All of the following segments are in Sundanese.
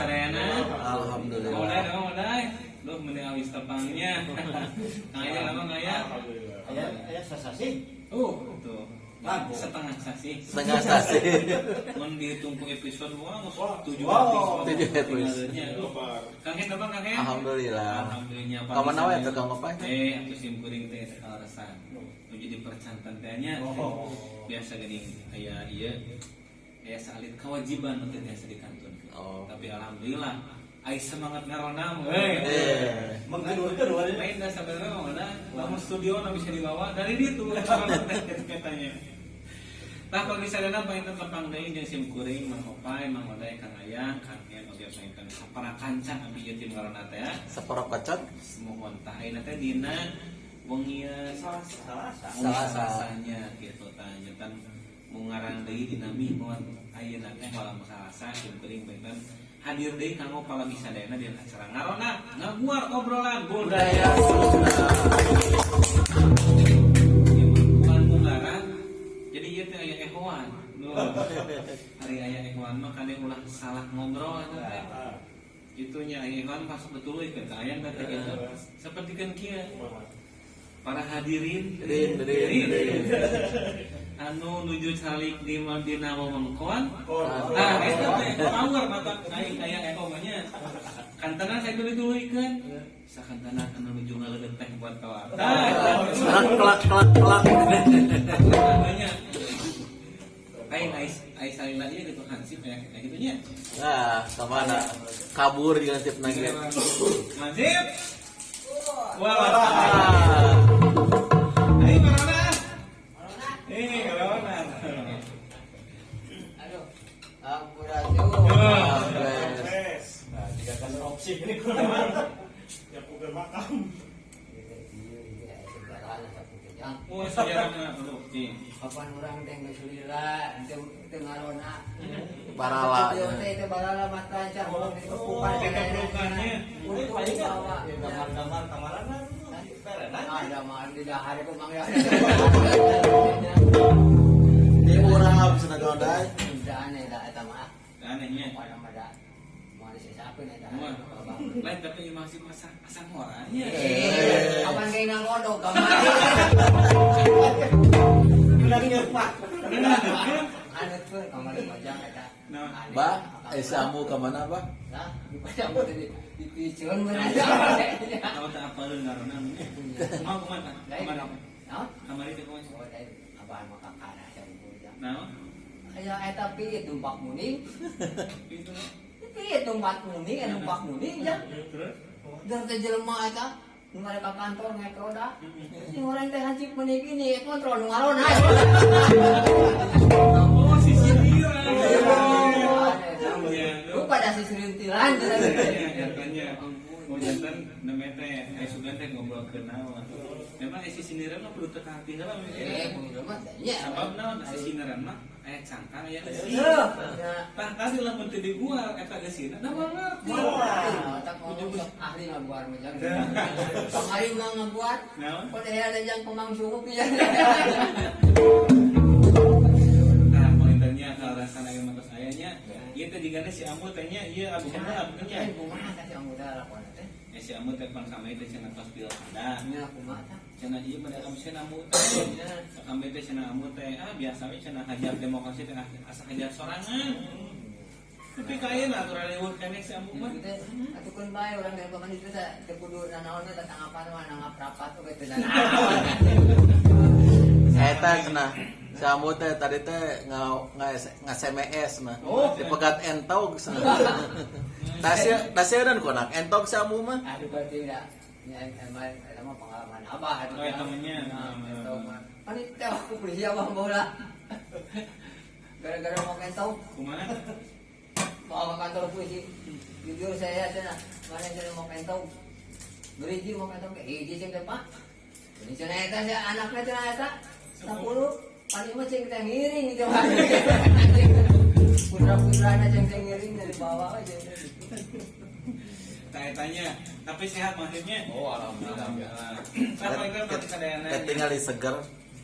Sadayana? Alhamdulillah. Mang Oday, Mang Oday. Duh, mending awis tepangnya. Kang Aya lama nggak ya? Aya aya sasasi. Tuh. Setengah sasi. Setengah sasi. Mun dihitung ku episode, wah, 7 Wow. episode. 7 episode. Tinggalnya. Duh. Kang Ken apa, Kang Ken? Alhamdulillah. Alhamdulillah. Ka mana wae tuh, Kang Opai? Eh, atuh sim kuring teh sakaleresan. Nuju di percanten teh nya. Oh. Biasa geuning aya ieu aya saalit kewajiban nu teu tiasa dikantunkeun. Oh. Tapi alhamdulillah ai semangat ngaronda we. Eh. Mengkedur-kedur. Lain dah sebenarnya mah udah, lamun studio na bisa dibawa dari ditu semangat teh gitu katanya. Tah, pagi sadayana panginten tepang deui jeung sim kuring, Mang Opai, Mang Oday, Kang Ayang, Kang Ken oge panginten sapara kanca abdi ieu tim ngaronda teh ya. Sapara kocot. Mohon tah ayeuna teh dina wengi Salasa. wengi Salasa. Salasanya gitu tah, janten mungarang deui dina mingguan ayeuna teh malam Salasa sim kuring panginten hadir deui kanggo palagi sadayana dina acara Ngaronda, Ngaguar Obrolan Budaya Sunda. Ieu mah bukan munggaran, jadi ieu teh aya ehoan. Duh. Ari aya ehoan mah kade ulah salah ngobrol eta teh. Itunya aya ehoan pas betul we ka aya teh gitu. Seperti kan kieu. Para hadirin Rin, rin, rin. Anu nuju calik di dina wewengkon. Nah, eta teh power mata aing aya eho mah nya. Kantena saya dulu-duluikeun. Sakantena anu nuju ngaleudeuh teh buat kawat. Tah, eta. Kelak kelak kelak kelak. Banyak. Lain ais ais salila ieu gitu hansip ya kayak gitu nya. Nah, kemana? Kabur di hansip nage. Hansip. Wah. Ah. Ayo corona. Eh, corona. Aduh, Sampurasun. Beres. Nah, jika kan opsi ini ya puger makam. Oh, sejarahna aduh, nih. Kapan urang teh geus lila, teu teu ngaronda. Barala. Teu teh teu barala mah lancar ngomong di kepukan. Kepelukannya. Untuk dibawa. Kamar-kamar kamarana perenan. Ada mah di dahar ku mang ya. Di urang bisa nagodai. Da aneh da eta mah. Anehnya. Pada mah da. Moal disesapkeun eta. Wah. Lain tapi masih masa asa ngoranya. Eh, kapan kayak ngagodog kamari? Benar nyepak. Aneh tuh kamari pajang eta. Nah. Aneh. Bah, eh si Amu kemana, Bah? Lah, di pajang teh di dipiceun mana aja. Tahu tak apa lu ngaronda nya. Mau kumaha? Lain. Kamari. Naon? Kamari teh kumaha? Oh, lain apaan mah kakara sia ujang. Naon? Aya eta piit numpak muning. Itu. Piit numpak muning, aya numpak muning ya. Terus? Dan teh jelema eta nu ka kantor naik roda. Sing urang teh hansip meuni gini, kontrol nu ngaronda. Oh, si sindiran. Lu pada si serintilan. Iya, katanya. Oh, jantan namanya teh, eh sugan teh ngobrol ke naon. Memang si sindiran mah perlu teka hati heula. Eh, kudu mah nya. Sabab naon si sindiran mah aya cangkang aya eusi. Heuh. Tah tadi lamun teu diguar eta geusina da moal ngerti. Wah, ngomong sok ahli ngabuar mah jang. Kamari mah ngabuar. Naon? Kok teh ada jang komang sunggup ya. Nah, pangintennya kalau rasana aya matos aya nya, ieu teh jigana si Amu teh nya, ieu abu kumaha abu nya. Eh, kumaha tah si Amu teh lakona teh? Eh, si Amu teh pan kamari teh cenah tos pilkada. Nya kumaha tah? Cenah ieu pada kamu cenah Amu teh. Kamari teh cenah Amu teh ah biasa we cenah hajar demokrasi teh asa hajar sorangan. Tapi kaya aturan lewat keneh si Amu mah. Itu teh atuh keun bae urang teh paman itu teh teu kudu nanaon teh tanggapan mah nanggap rapat oge teu nanaon. Eta cenah. Si Amu teh tadi teh nga nga nga SMS nah. Oh. Dipegat entog cenah. Tasya tasya dan konak entog si Amu mah. Aduh, berarti dah. Ya, emang eta mah pengalaman abah atuh. Oh, eta mah nya. Nah, eta mah. Pan itu teh aku polisi abah baheula. Gara-gara mau entog Kumaha? Bawa ke kantor polisi. Jujur saya cenah, mana cenah mau entog. Beriji mau entog ke hiji cing teh, Pak. Ini cenah eta sia anaknya cenah eta 10 paling mah cing teh ngiring gitu. Putra-putrana cing teh ngiring dari bawah aja. Tanya tanya, tapi sehat maksudnya? Oh, alhamdulillah. Alhamdulillah. Sampai kan pasti sadayana. Tinggal di seger.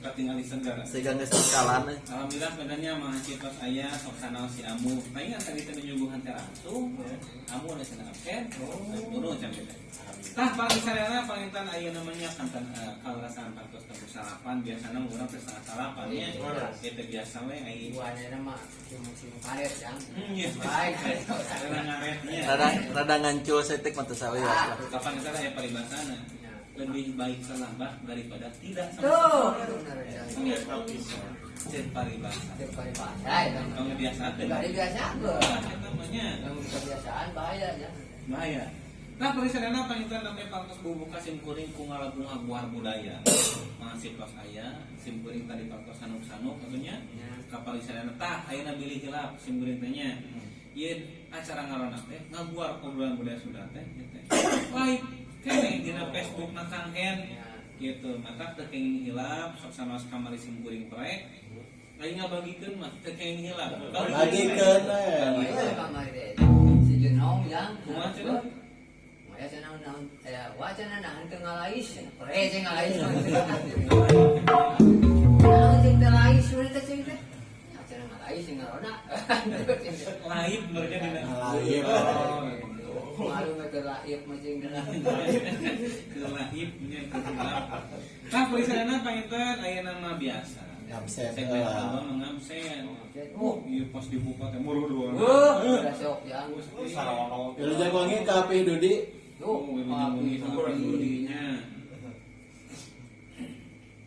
Katingali segar. Sehingga geus kalan. Alhamdulillah sebenarnya mahasiswa tos aya sok sanaos si Amu. Palingan tadi teh nyuguhan teh langsung. Amu ada cenah absen. Turun sampai teh. Tah paling sarana paling tan aya namanya kantan kalerasaan patos teu salapan biasana urang teh setengah salapan nya. Eta biasa we ai. Buahnya mah cuma si karet yang. Iya. Baik. Sarana ngaretnya. Rada rada ngancul setik mah teu sawios lah. Kapan kita aya paribasana? Lebih baik terlambat daripada tidak sama Tuh. sekali. Cek paribasa. Cek paribasa itu. Kamu biasa teh. Enggak dibiasakeun. Eta namanya. Kamu kebiasaan bahaya ya. Bahaya. Nah, perisadana panginten namanya pantos bubuka sim kuring ku ngalabunga buah budaya. Masih tos aya, sim kuring tadi pantos sanuk-sanuk atunya. Kapal isadana tah ayeuna bilih hilap sim kuring teh nya. Ieu acara ngaronda teh ngaguar obrolan budaya Sunda teh ieu teh. Live keneh dina Facebook na Kang Hen. Gitu, maka teu kenging hilap sok sanaos kamari sim kuring proyek. Aing ngabagikeun mah teu kenging hilap. Bagikeun we. Itu kamari deh. Si Jenong yang. Kumaha cenah? Maya cenah naon eh wah cenah naon teu ngalais. Pre cenah ngalais. Naon jeung teu lais we teh cing teh. Ya cenah ngalais jeung ngaronda. Laib mereka dina. Laib. Oh. Malu mah teu laib mah cing. Kelaib nya kelap. Tah perisadana panginten aya nama biasa. Absen. Segmen kedua mengabsen. Oh, Iya pas dibuka teh muru dua. Wah, udah sok ya. Sarono. Wilujeng wengi ka Pi Dudi. Tuh, Oh, wilujeng wengi ka Dudinya.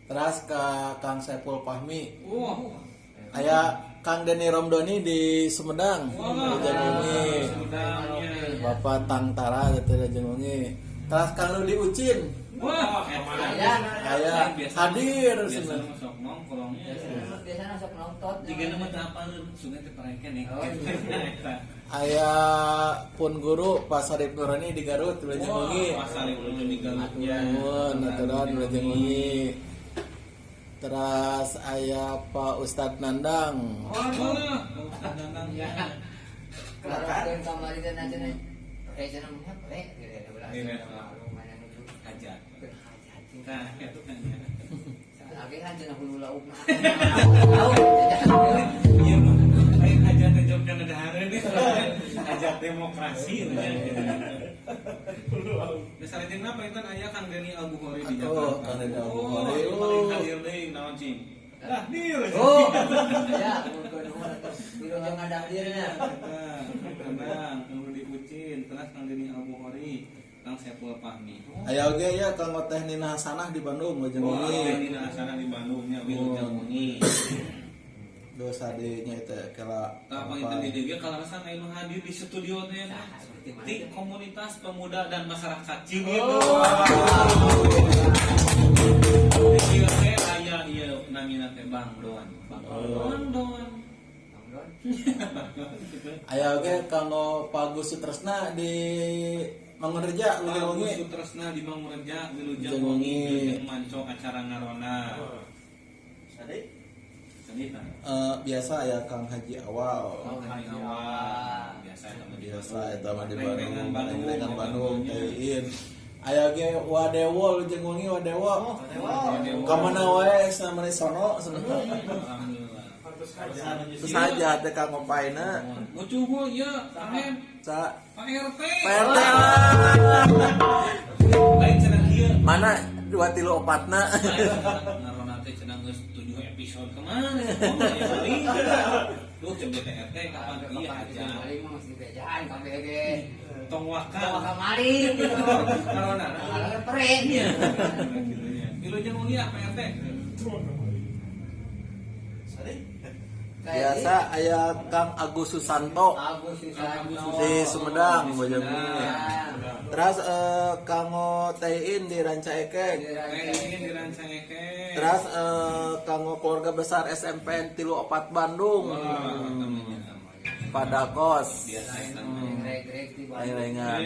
Teras ka Kang Saiful Fahmi. Wah. Aya Kang Deni Romdoni di Sumedang. Wah. Wilujeng wengi. Sumedangnya. Bapak Tangtara gitu wilujeng wengi. Teras Kang Rudi Ucin. Wah, Aya. Aya hadir Biasa cenah. mah sok nongkrongnya. Biasanya sok nonton. Jika nama teu apaleun, sungai teh pareken ya. Oh, iya. Eta. Aya pun guru Pak Sarip Nurani di Garut wilujeng wengi. Wah, pasar ulun di Garutnya. Nuhun, aturan wilujeng wengi. Teras aya Pak Ustadz Nandang. Wah, Pak Ustadz Nandang ya. Kalau yang kamari teh cenah pre cenah mah pre gitu belah. Iya. Mana nuju Hajat. berhajat. Nah, itu kan ya. Lagi kan cenah hulu lauk mah. Iya, lain hajat teh jauh kana dahareun nih. Hajat demokrasi ya. Misalnya jeung apa itu aya Kang Deni Al Bukhari di Jakarta. Oh, Kang Deni Al Bukhari. Oh, paling hadir deui naon cing. Lah, dir. Oh, ya, nuhun atuh. Wilujeng ngadadirnya. Tenang, Kang Rudi Ucin, terus Kang Deni Al Bukhari, Kang Saiful Fahmi. Aya oge ya Kang Teh Nina Hasanah di Bandung wilujeng Oh, wengi. Teh Nina Hasanah di Bandungnya wilujeng wengi. Dosa di nya itu kela Tah panginten di dieu ge kalaresan aya nu hadir di studio teh. Nah, seperti mana? Di komunitas pemuda dan masyarakat Cibiru. Di dieu teh aya ieu namina teh Bang Don. Bang Don Don. Bang Don. Aya oge kanggo Pak Agus Sutresna di Mangunreja wilujeng Agus wengi. Sutresna di Mangunreja wilujeng Wilujeng wengi wengi. wilujeng mancong acara ngarona. Sade. Sedih tah. Biasa aya Kang Haji Awal. Oh, Hari awal biasa eta mah di Biasa eta mah di Bandung. Reng-rengan Bandung. Reng-rengan Bandung teuing. Aya oge Wadewo wilujeng wengi Wadewo. Wadewo. Ka mana wae samane sono cenah. Alhamdulillah. Pantes aja. Terus aja teh Kang Opaina. Mucuhul ya, Kang Sa Pak RT. Pak RT. Lain cenah kieu. Mana dua tilu opatna. Ngarona teh cenah geus 7 episode kemana? Oh, ya balik. Duh, jeung BTRT kapan ieu aja. Maling mah mesti bejaan kabeh ge. Tong waka. Tong waka maling gitu. Ngarona. Ngarona pre. Iya. Wilujeng wengi ah Pak RT. Sade. Biasa aya Kang Agus Susanto Agus Susanto. di Sumedang Di wilujeng wengi. Sumedang. Terus kanggo Tein di Rancaekek. Tein di Rancaekek. Terus kanggo keluarga besar SMPN tilu opat Bandung. Pada kos. Biasa eta. Rek-rek di Bandung. Reng-rengan.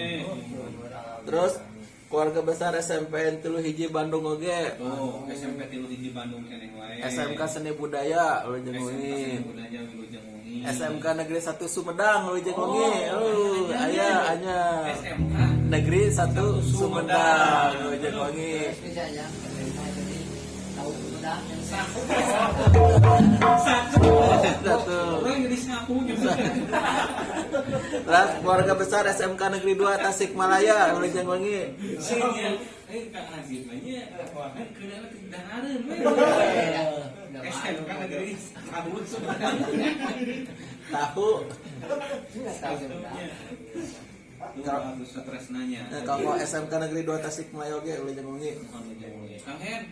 Terus keluarga besar SMPN tilu hiji Bandung oge. Tuh, SMP tilu hiji Bandung keneh wae. SMK Seni Budaya wilujeng SMK wengi. Seni Budaya wilujeng wengi. SMK Negeri 1 Sumedang wilujeng wengi. Aya anya. SMK Negeri 1 Sumedang wilujeng wengi. Terus bisa ya, SMK jadi Tahu Sumedang. Saku. Saku. Satu. Orang jadi saku gitu. Terus keluarga besar SMK Negeri 2 Tasikmalaya Wilujeng Wengi. Sini eh Kang Azib nya kan keuna teh dahareun we. SMK Negeri kabut Sumedang. Tahu. Tahu Sumedang. Tuh Agus Sutresnanya. Nah, kalau SMK Negeri 2 Tasikmalaya oge Wilujeng Wengi. Kang Hen,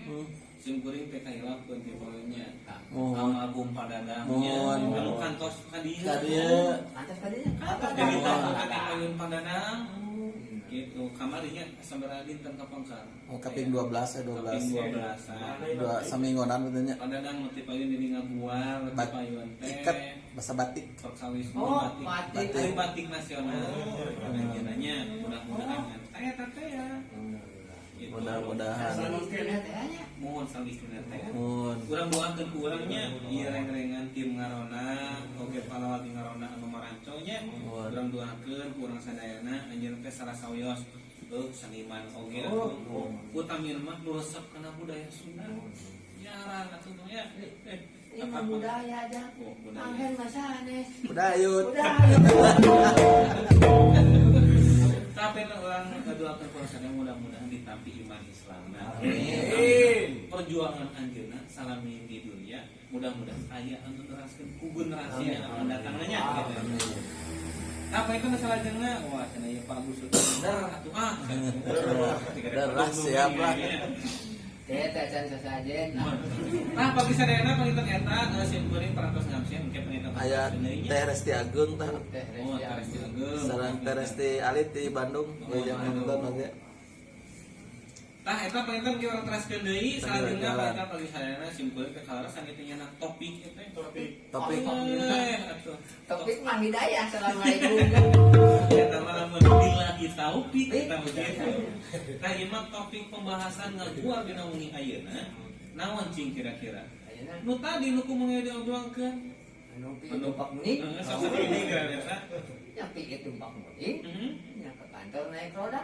sim kuring teh kahilapkeun ti poe-nya. Mohon. Almarhum Padadangnya. Mohon. Anu kantos ka dieu. Ka dieu. Antos tadinya. Kantos jadi tahu ka payun Padadang. Gitu, kamarinya sabaraha dinten kapangkar? Oh, kaping 12 ya Kaping 12. 12. Dua saminggonan betulnya. Padadang nu ti payun jadi ngaguar, ti payun teh. Ikat bahasa batik. Perkawis Oh, batik. batik. Batik batik nasional. Nanya-nanya, mudah-mudahan teh teh ya. Gitu. Mudah-mudahan. Mohon saling teh. Mun. Urang doakeun ku urangnya ieu reng-rengan tim ngarona oge palawat ngarona anu maranconya Mohon. urang doakeun ku urang sadayana anjeun teh salah sawios heuh seniman oge atuh utamina mah nu resep kana budaya Sunda jarang atuh mah ya. Ini mah budaya aja. Oh, budaya. Anghen mah sanes. Budayut. Budaya. Tapi nu urang ngadoakeun ku urang sadayana mudah-mudahan ditampi iman Islam. Amin. Perjuangan anjeunna salami di dunia mudah-mudahan aya anu neraskeun ku generasi yang akan datang nya gitu. Apa itu masalah jengna? Wah, cenah ieu Pak Agus der atuh ah. Derah, siap lah. Teh teh can sasajen. Nah, pagi sadayana panginten eta sim kuring parantos ngamsian engke panginten Aya Teh Resti Agung tah. Teh Oh, Resti Teh Resti Agung. Sareng Teh Resti Alit di Bandung. Wilujeng nonton oge. Tah eta panginten ge urang teraskeun deui salajengna Jalan. panginten pagi sadayana sim kuring teh kaleresan kitu nya topik ieu teh. Topik. Topik. Eh, atuh. Topik mah hidayah. Assalamualaikum. Eta mah lamun billahi taufik eta mah gitu. Tah ieu mah topik pembahasan ngaguar dina wengi ayeuna. Naon cing kira-kira? Ayeuna Nu tadi nu kumaha diobrolkeun? anu pi tumpak muning. Heeh, sok ini kira eta. Nya pi tumpak muning. Heeh. Nya ke kantor naik roda.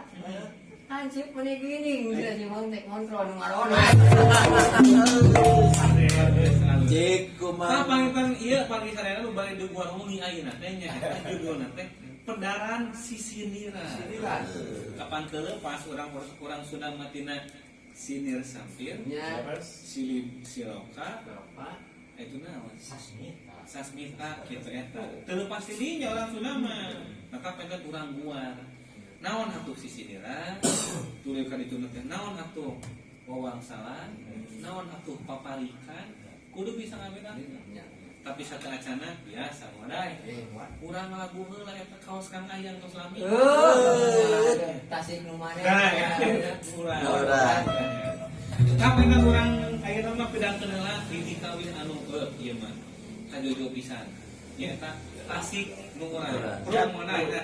Hansip meni gini, bisa sih mau naik kontrol nu ngarona. Cik Nah, kumaha. panginten ieu pagi sadayana nu bade duguan wengi ayeuna teh nya eta judulna teh Pedaran Sisiniran. Sisiniran. Kapan pas urang Sunda matina sinir sampir, Nya silib siloka, berapa? itu naon? Sasmita. Sasmita gitu eta. Teu leupas dinya orang Sunda mah. Maka pengen urang guar. Naon atuh sisiniran? Tuluy ka ditu teh naon atuh wawangsalan, naon atuh paparikan, kudu bisa ngabedakeun. Nya. Tapi sateuacanna biasa modai. Eh, wah. Urang lagu heula eta kaos Kang Ayang tos lami. Tasik nu maneh. Nah, ya. Urang. Urang. Tapi kan urang ayeuna mah pidangkeun heula hiji kawin anu heuh ieu mah. Kajojo pisan. Nyaeta Tasik nu urang. Urang. Urang mana eta?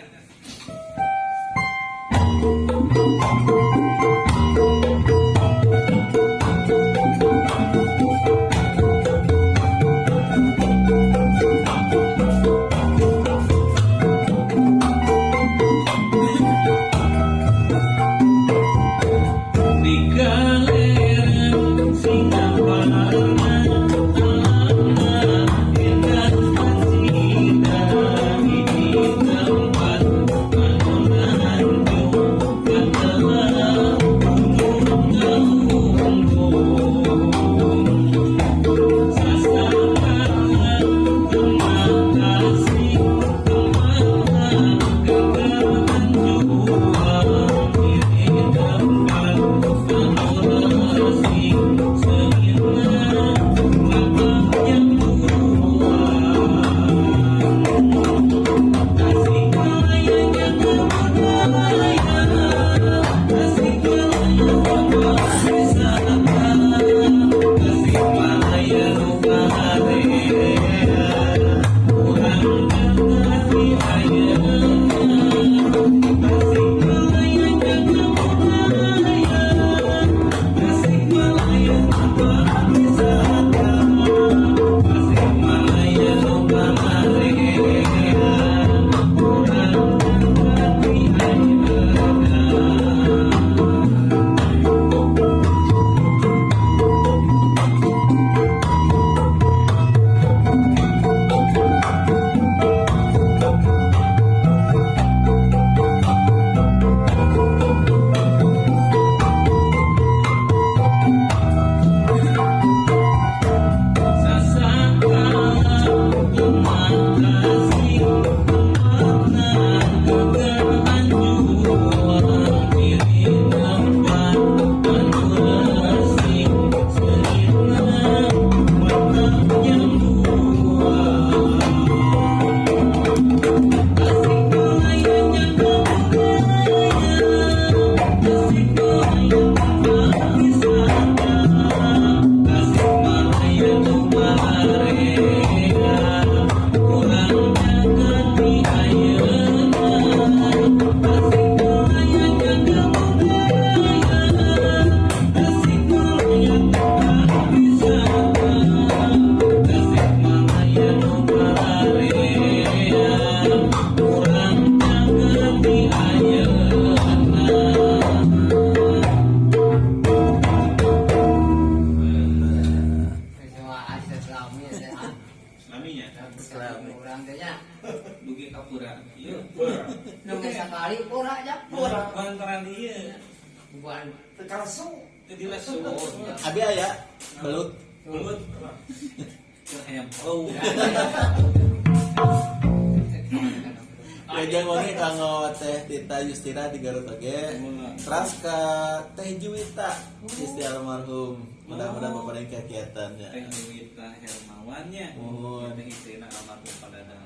Di galeran Singaparna indah cita di tempat anu nanjung. Pura aja. Pura. Lantaran ieu Bukan. Teu kalesu. teu dilesu. Abi aya belut. Belut. Keur hayam oh. Wilujeng wengi kanggo Teh Tita Yustira di Garut oge. Teras ka Teh Juwita istri almarhum. Mudah-mudahan bapak yang kegiatannya. Teh Juwita Hermawannya. Muhun. Teh istrina almarhum padana.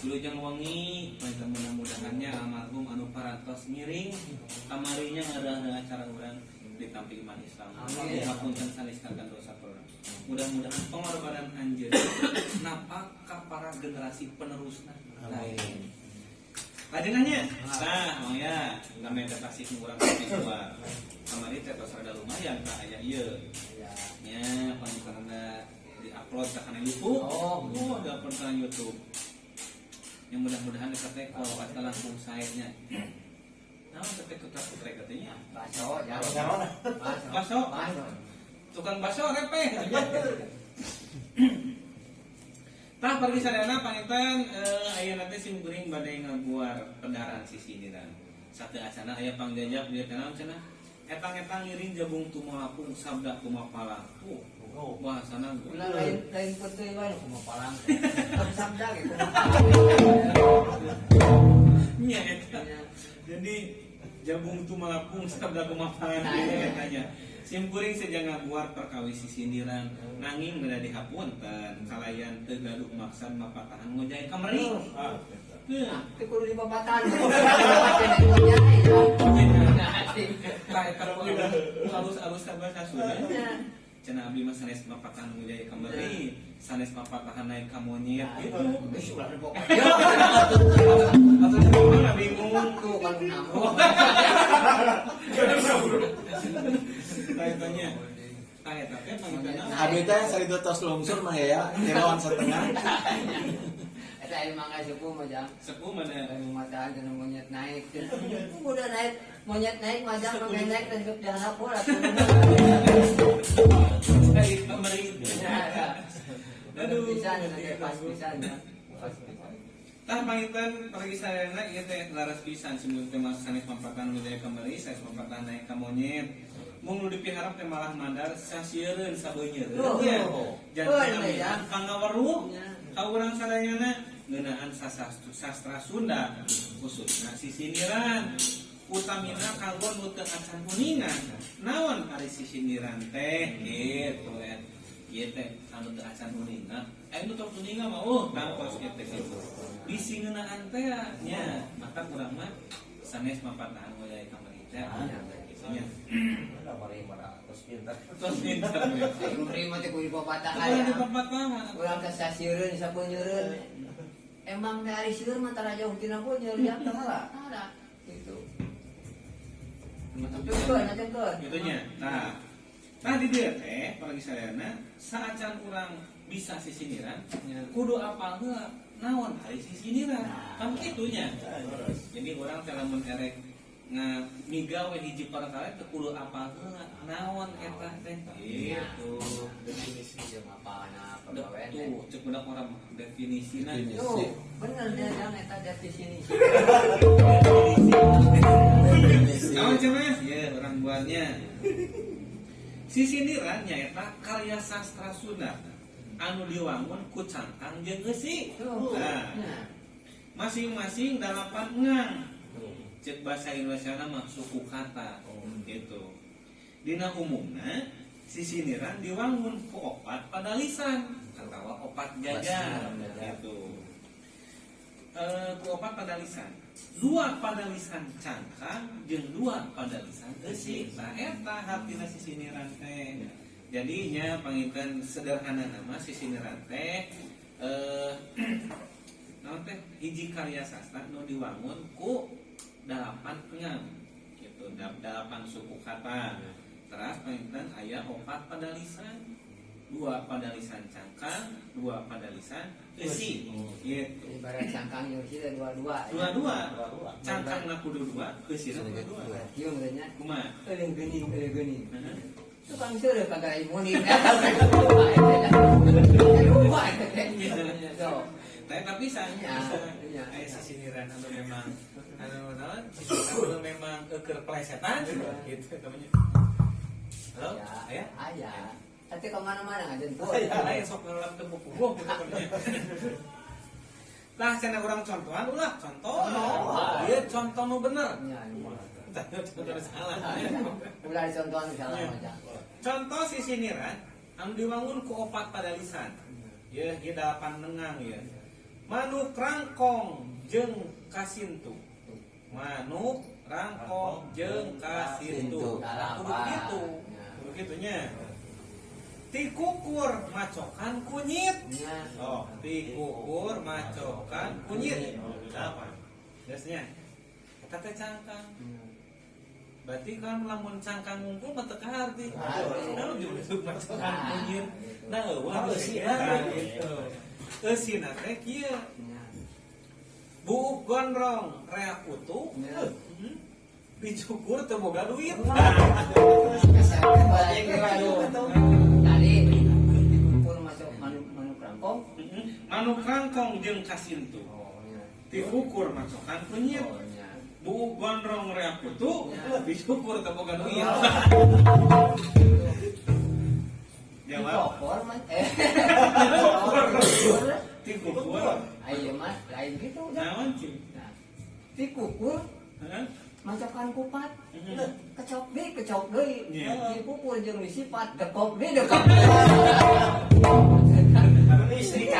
Wilujeng wengi panginten mudah-mudahannya almarhum anu parantos ngiring kamarinya ngadah acara urang ditampi iman Islam. Amin. Hapunten sanes kagan dosa urang. Mudah-mudahan pengorbanan anjeun napak ka para generasi penerusna. Amin. Lajengannya, nah, mau ya, namanya teh tasik nu urang kasih keluar. Kamari teh tos rada lumayan ka aya ieu. Ya. Nya panginten di-upload ka kana YouTube. Oh. Oh, di-upload ka YouTube. Yang mudah-mudahan eta teh kalau langkung sae nya. Naon teh kutra-kutre katanya? Baso, ya. Ngarona. Baso. Baso. Baso. Tukang bakso repeh. Tah pergi sadayana panginten aya nanti sim kuring bade ngaguar pedaran sisindiran. Sateu acana aya pangjajak dieu teh naon cenah? Etang-etang ngiring jabung tumalapung sabda kumapalang. Oh. Bahasana Ulah lain lain peuteuy wae kumaha palang. Sabda ge kumaha. Nya eta. Jadi jabung tumalapung sabda kumapalang kieu eta nya. Sim kuring seja ngaguar perkawis sisindiran nanging beda dihapunten kalayan teu gaduh maksad mapatahan ngojay kameri. Ah. Teu. Teu kudu dipapatahan. Tah eta alus-alus ka bahasa Sunda. Cenah abdi mah sanes mapatahan ngojay kameri, sanes mapatahan naik ka monyet gitu. Geus ulah pokoknya. Atau gimana bingung. Tuh kan namo. Tah eta nya. Tah eta teh panginten Abi teh saritu tos lungsur mah ya, kiloan setengah. Eta emang mangga sepuh mah jang. Sepuh mana? Kayak matahan cenah monyet naik. Udah naik, monyet naik majang pakai naik dan ke jalan pula. Cari kameri. Aduh, pisan pas pisan ya. Pas pisan. Tah panginten pergi sadayana ieu teh laras pisan simun teh mah sanes mapatahan ngojay kameri, sanes mapatahan naik ka monyet. Mung nu dipiharap teh malah mandar sasiereun sabeunyereun nya. Janten Ya. pangaweruh ka urang sadayana ngeunaan sastra Sunda khususna sisindiran utamina kanggo nu teu acan kuningan naon ari sisindiran teh gitu ya ieu teh anu teu acan kuningan aya nu teu kuningan mah tangkos kieu teh kitu bisi ngeunaan teh nya maka urang mah sanes mapatahan ngojay kamari teh kitu nya. Ada paling mana terus pintar. Terus pintar. Terima teh kudu dipapatahan. Kudu dipapatahan. Urang teh sasiereun sabeunyereun. Emang teh ari sieun mah tara jauh tina beunyer ya. Tara. Tara. Gitu. Cengkeun, cengkeun. Gitu nya. Nah, nah di dieu teh paragi sadayana saacan urang bisa sisindiran kudu apal heula naon ari sisindiran. Kan kitu nya. Jadi urang teh lamun erek migawe hiji perkara teh kudu apal heula naon eta teh gitu. Definisi jeung apana pagawean teh. Tuh, cek budak orang definisina. Definisi. Tuh, bener dia jang eta definisi. Definisi. Naon cenah? Ya, urang buatnya. Sisindiran nyaeta karya sastra Sunda anu diwangun ku cangkang jeung eusi. Tuh. Nah, masing-masing dalapan ngang. Cek bahasa Indonesia mah suku kata gitu. Dina umumna sisindiran diwangun ku opat padalisan atawa opat jajar gitu. Ku opat padalisan. Dua padalisan cangkang jeung dua padalisan eusi. Nah eta hartina sisindiran teh. Jadinya panginten sederhana nama sisindiran teh naon teh hiji karya sastra nu diwangun ku dalapan engang gitu, dalapan suku kata. Teras panginten aya opat padalisan, dua padalisan cangkang, dua padalisan eusi gitu. Ibarat cangkang jeung eusi teh dua-dua. Dua-dua. Dua-dua. Cangkangna kudu dua, eusina kudu dua. Kieu meureunnya. Kumaha? Euleung geuning, euleung geuning. Heeh. Tukang seureuh kagak imunin. Lupa eta teh. Tuh. Tapi tapi Iya, bisa iya. aya sisindiran anu memang Anu naon? Anu memang eueuh plesetan gitu namanya. Halo, aya? Aya. Tapi kemana-mana ngajemput. Aya sok ngelap teu buku gitu namanya. Lah cenah urang contohan ulah contoh. Ieu contoh nu bener. Ya, Contoh nu salah. ulah dicontohan salah aja. Contoh sisiniran anu diwangun ku opat padalisan. Yeuh, ieu dalapan nengang ya. Manuk rangkong jeung kasintu. Manuk rangkong jeung kasintu. Kudu kitu. Kudu kitu nya. Tikukur macokan kunyit. Ya. Oh, tikukur macokan kunyit. Apa? Biasanya. Eta teh cangkang. Berarti kan lamun cangkang ngumpul mah teu kaharti. Nah, ujug-ujug macokan kunyit. Nah, euweuh Eusina. gitu. Eusina teh kieu. Ya. Buuk gondrong reak utuh. Ya. Dicukur teu boga duit. Tadi dikumpul masuk manuk manuk rangkong. Manuk rangkong jeung kasintu. Oh, ya. Tikukur macokan kunyit. Oh, ya. Buuk gondrong reak utuh, dicukur teu boga duit. Jawab. Dikokor mah. Eh. Tikukur. Ayo mah lain gitu udah. Naon cing? Nah, dikukur Heeh. macakan kupat. Kecok deui, kecok deui. Iya. Dikukur jeung disipat, dekok deui, dekok. Istri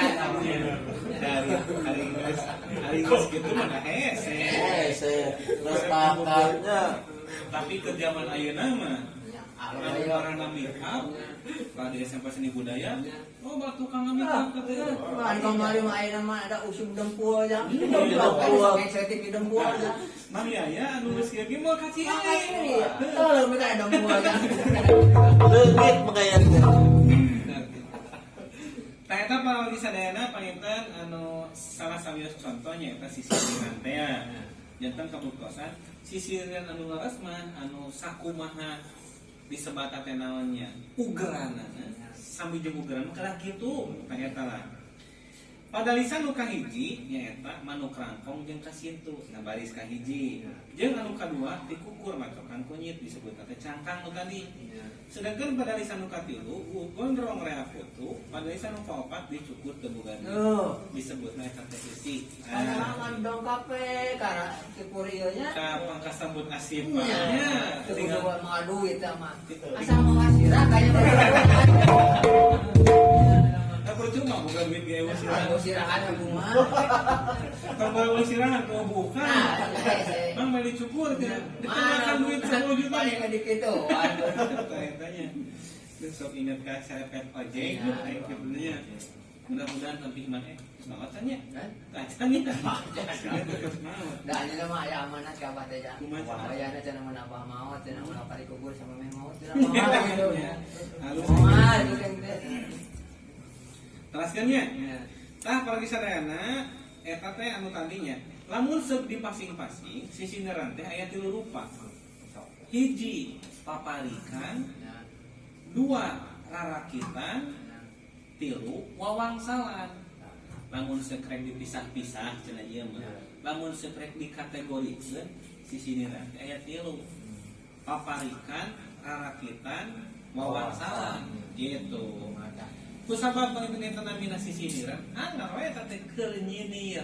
Dari hari geus hari geus gitu mah da hese. Hese, terus pakarnya. Tapi ke zaman ayeuna mah Ya, anu ngaranna make up, kalau di SMP seni budaya, oh batu tukang make up katanya. Kan kemarin mah ayeuna mah ada usum dempul aja. Dempul. Eksekutif di dempul aja. Mang Yaya anu geus kieu ge moal ka Makasih nih. Tolong minta dempul aja. Leungit makanya teh. Tah eta pawargi sadayana panginten anu salah sawios contohnya eta sisiriran teh ya. Janten kabuktosan sisiriran anu leres mah anu sakumaha disebat teh naonnya ugeranana sami jeung ugeran mah kedah kitu tah eta lah. Padalisan nu kahiji nyaeta manuk rangkong jeung kasintu. Nah baris kahiji. Jeung anu kadua dikukur macokan kunyit disebut teh cangkang nu tadi. Sedangkan padalisan nu katilu gondrong rea putu, padalisan nu kaopat dicukur teu boga duit. Tuh. Disebutna eta teh eusi. Pengalaman dongkap karena cukur ieu nya. Ka pangkasambut asip Nya. nya. Teu Tinggal kudu mau duit mah. Asal mau sirah kayaknya. Nah, percuma boga duit ge eueuh sirah. Aku sirahan aku mah. Tong bawa sirahan mau bukan. Nah, hese. Mang beli cukur teh. Dikenakan duit 10 juta. Paling gede gitu. Tanya-tanya. Terus sok ingat ka serepet ojek Ya. aing kieu nya. Mudah-mudahan sampai iman semangat nya. Kan? Kacan nya. Semangat. Dah ini mah aya amanat ka abah teh ja. Kumaha? Ayana cenah mun abah maot, cenah ulah pari kubur sama meh maot cenah maot gitu. Halus. Moal gitu teh. Teraskeun nya. Ya. Tah paragi sadayana eta teh anu tadinya. Lamun seuk dipasing-pasing sisiniran teh aya tilu rupa. Hiji paparikan, Ya. dua rarakitan, tilu wawangsalan. Lamun sekrek dipisah-pisah cenah ieu mah. Lamun sekrek dikategorikeun sisiniran teh aya tilu. Paparikan, rarakitan, wawangsalan gitu. Kusabab panginten eta namina sisiniran, anggar we eta teh keur nyinir.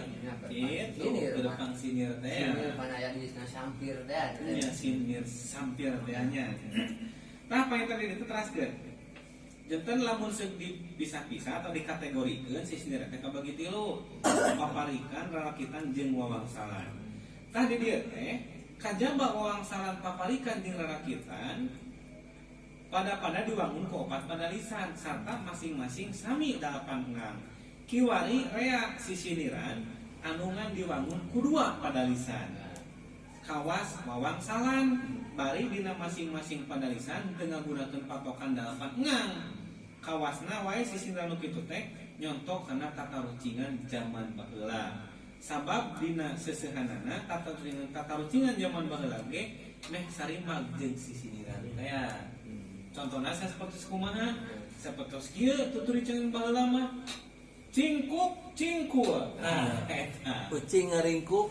Gitu, Sinir, keur pang sinir teh. Sinir pan aya di dina sampir teh. Nya sinir sampir teh nya. Tah panginten di ditu teraskeun. Janten lamun seuk dipisah-pisah atau dikategorikeun sisiniran teh kabagi tilu. Paparikan, rarakitan jeung wawangsalan. Tah di dieu teh kajaba wawangsalan paparikan jeung rarakitan pada-pada diwangun ku opat padalisan sarta masing-masing sami dalapan engang. Kiwari rea sisiniran anu ngan diwangun ku dua padalisan. Kawas wawangsalan bari dina masing-masing padalisan teu ngagunakeun patokan dalapan engang. Kawasna wae sisiniran nu kitu teh nyontok kana tatarucingan zaman baheula. Sabab dina seseuhanana tatarucingan zaman baheula ge meh sarimag jeung sisiniran teh. Contohna sapertos kumaha? Sapertos kieu tuturiceun baheula mah. Cingkuk cingkul. Nah, eta. Kucing ngaringkuk.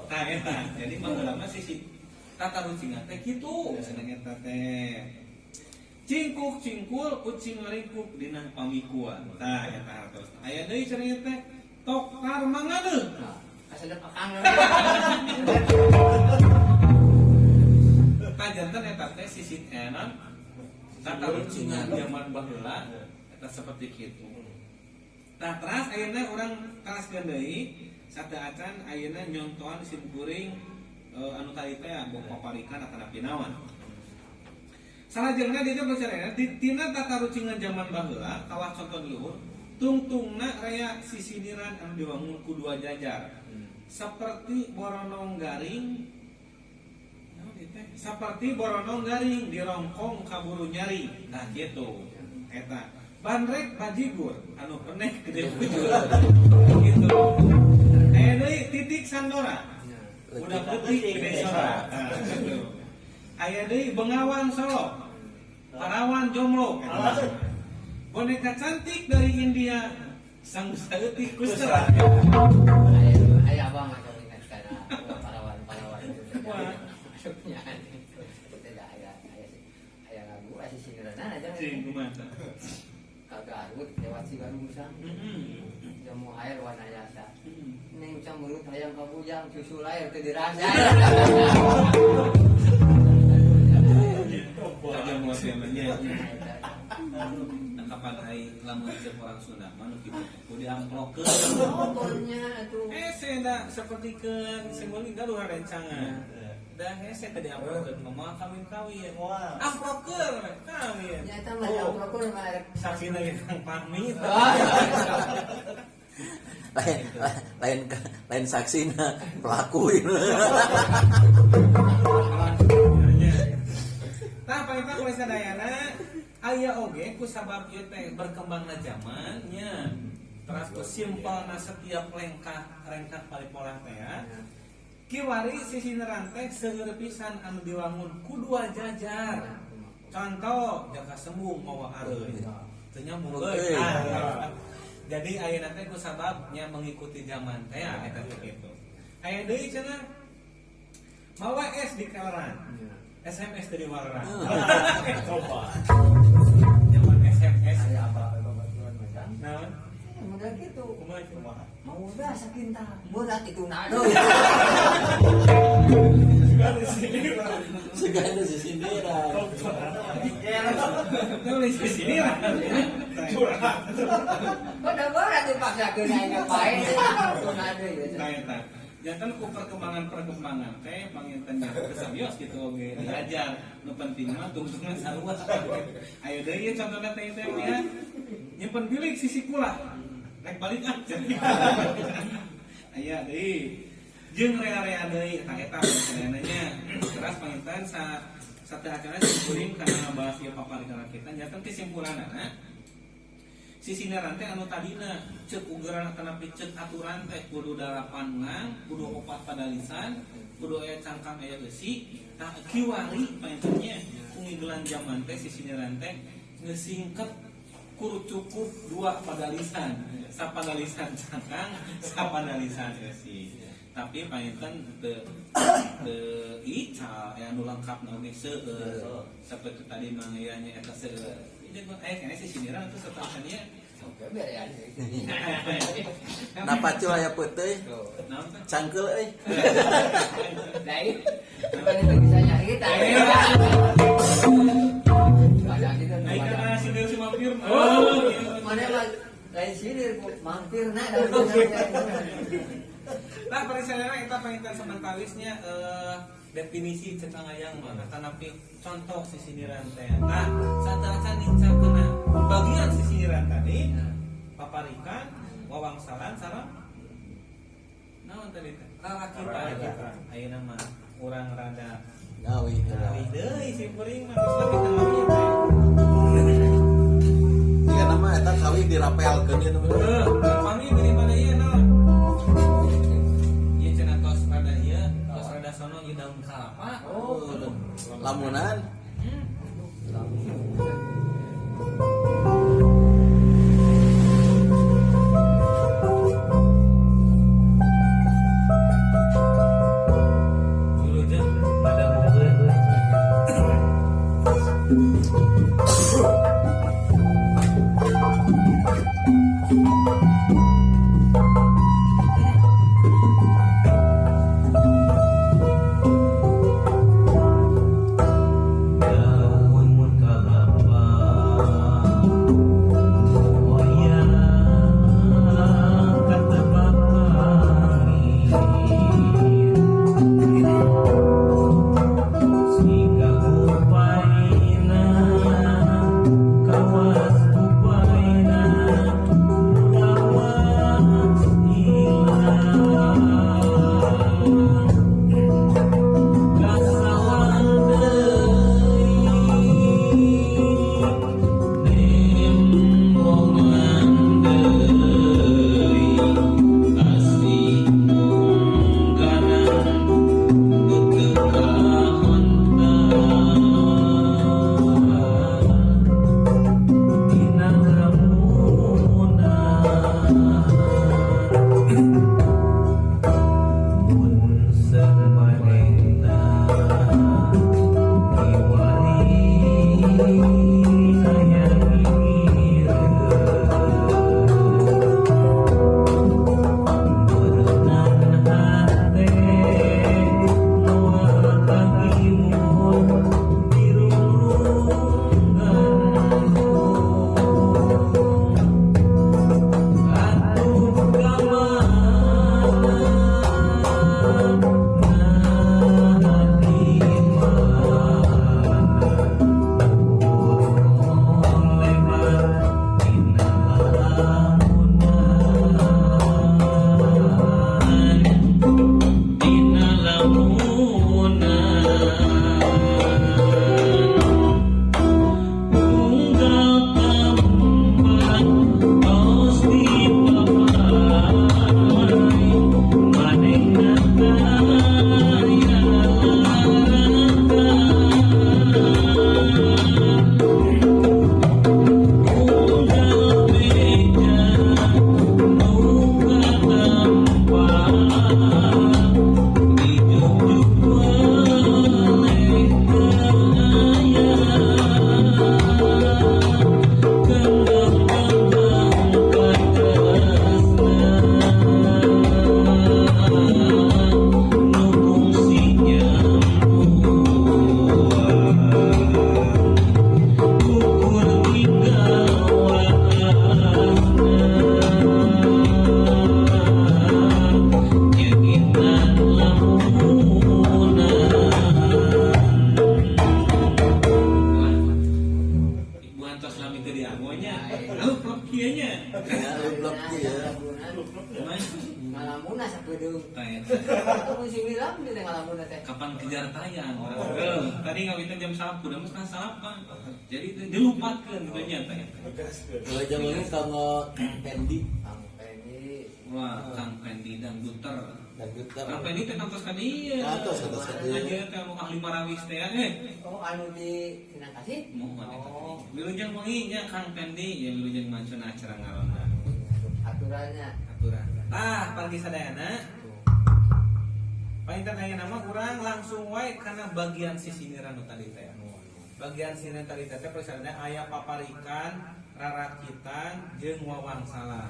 Nah, eta. Jadi baheula mah sisi tatarucingan teh kitu cenah eta teh. Cingkuk cingkul kucing ngaringkuk dina pamikuan. Tah eta hartos. Aya deui cenah teh tokar mangadeung. Kasedep akang. Tah janten eta teh sisi enan tatarucingan zaman baheula eta seperti kitu. Tah teras ayeuna urang teraskeun deui sateuacan ayeuna nyontohan sim kuring anu tadi teh bok paparikan atanapi naon. Salajengna dieu teh percaya di tina tatarucingan zaman baheula kawas contoh luhur tungtungna rea sisiniran anu diwangun ku dua jajar. Seperti boronong garing naon ieu teh? Seperti boronong garing dirongkong kaburu nyari. Nah kitu eta. Bandrek bajigur anu penek gede bujur. Gitu. Aya deui titik sandora. Udah putih gede sora. Nah, gitu. Aya deui Bengawan Solo. Parawan jomblo. Boneka cantik dari India sang saeutik kustra. Aya abang atau ingat karena parawan-parawan itu. Wah. Masuknya. Tidak aya aya aya lagu aya sindiran aja. Cing kumaha tah? Ka Garut lewat Cigarungsang. Heeh. Jamu air Wanayasa. Neng camurut hayang ka bujang susu lahir teu dirasa. Aja mau temanya. Nah, kapan ai lamun cek orang Sunda mah nu kitu kudu diamplokeun. Pokoknya atuh. Hese da sapertikeun singguling gaduh rencangan. Da hese teh diamplokeun mah kawin-kawin. Amplokeun we kawin. Nyata mah diamplokeun mah rek. Saksina ge kang pamit. Lain lain lain saksina pelaku ini. Tah panginten kuring sadayana aya oge ku sabab ieu teh berkembangna zaman nya. Teras ku simpelna setiap lengkah rengkah paripolah teh ya. Kiwari sisineran teh seueur pisan anu diwangun ku dua jajar. Contoh jaka sembung mawa areuy. Teu nyambung euy. Ah, jadi ayeuna teh ku sababnya mengikuti zaman teh ya eta teh kitu. Aya deui cenah mawa es di kaleran. SMS dari waleran. Coba. Zaman SMS. Aya apa babaturan macam. Naon? Modal gitu. Kumaha kumaha? Mau udah sakinta. Berat itu nado. Segala sisindiran. Tulis di sini lah. Kok dah berat dipaksakeun aing ngapain. Itu nado ya. Nah, eta. Janten ku perkembangan-perkembangan teh panginten nya kesamios gitu oge diajar. Nu penting mah tungtungan sarua. Ayo deui ieu contohna teh teh ya. Nyimpen bilik sisi kula. Rek balik ah. Aya deui. Jeung rea-rea deui eta eta nya. Teras panginten sa sateuacanna simkuring kana ngabahas ieu paparikana kita janten kesimpulanana sisinaran teh anu tadina ceuk ugeran atanapi ceuk aturan teh kudu 8 ngang, kudu 4 padalisan, kudu aya cangkang aya eusi, tah kiwari pangintennya ku ngigelan zaman teh sisinaran teh geus singket kudu cukup 2 padalisan, sapadalisan cangkang, sapadalisan eusi. Tapi panginten teu teu ical aya anu lengkap na oge seueur. Seperti tadi mangaya nya eta seueur. Ini gua aya keneh sisiniran atuh sateuacannya. Oke, biar ya. Napa cul aya peuteuy? Naon teh? Cangkeul euy. Lain, bukan itu bisa nyari kita. Banyak gitu. Ai kana sindir si mampir. Oh, mana mah lain sindir, mampir nah. Nah, perisalana eta panginten samentawisnya definisi cek ngayang mah atanapi contoh sisindiran teh. Nah, sateuacan nincalkeuna bagian sisindiran tadi paparikan wawangsalan sareng naon tadi teh? Rarakitan. Ayeuna mah urang rada Ngawi. ngawi deui si kuring mah terus lagi teu ngawi teh. Jika nama eta kawin dirapelkeun ieu mah. Heuh, pami daripada ieu naon? Ieu cenah tos rada ieu, tos rada sono ieu daun kalapa. Oh, lamunan. Hmm. Daun kalapa goyang katebak angin, siga kupaina kawas kupaina lawas hilang. Kasawang deui nembongan deui asih munggaran nu teu kahonta dina lamunan. Mun samanehna kiwari aya gigireun, beureunan hate moal kagiwuhun dirurung gantung. Atuh ka mana nah di mana burung lebar dina lamunan, dina lamunan. Unggal tempat tos dipapai manehna aya laratan. Unggal beja nu katempat dijugjug weleh teu aya. Kembang-kembang katresna nu kungsi nyampuan ukur tinggal waasna nyengitan lamunan. Ibu antos lami teu dianggo nya. Lalu plok kieu nya. Ya, blok ya. Ngalamuna sapedeung. Tah eta. Mun si Wilam di teh ngalamuna teh. Kapan kejar tayang? Heuh, tadi ngawitan jam 1, udah setengah salapan. Jadi itu dilupatkeun gitu nya tah eta. Kalau jam ini kanggo Kang Pendi. Kang Pendi. Wah, Kang Pendi dangduter. Dangduter. Kang Pendi teh kantos ka dieu. Kantos, kantos ka dieu. Aja teh anu ahli marawis teh eh. Oh, anu di Sinangkasih? Mohon eta Oh. teh. Wilujeng wengi nya Kang Pendi ya, wilujeng mancuna acara ngaronda. Aturannya. Aturan. Tah, pagi sadayana. Painten aya nama urang langsung wae kana bagian sisiniran nu tadi teh. Bagian siniran tadi teh persadana aya paparikan, rarakitan jeung wawangsala.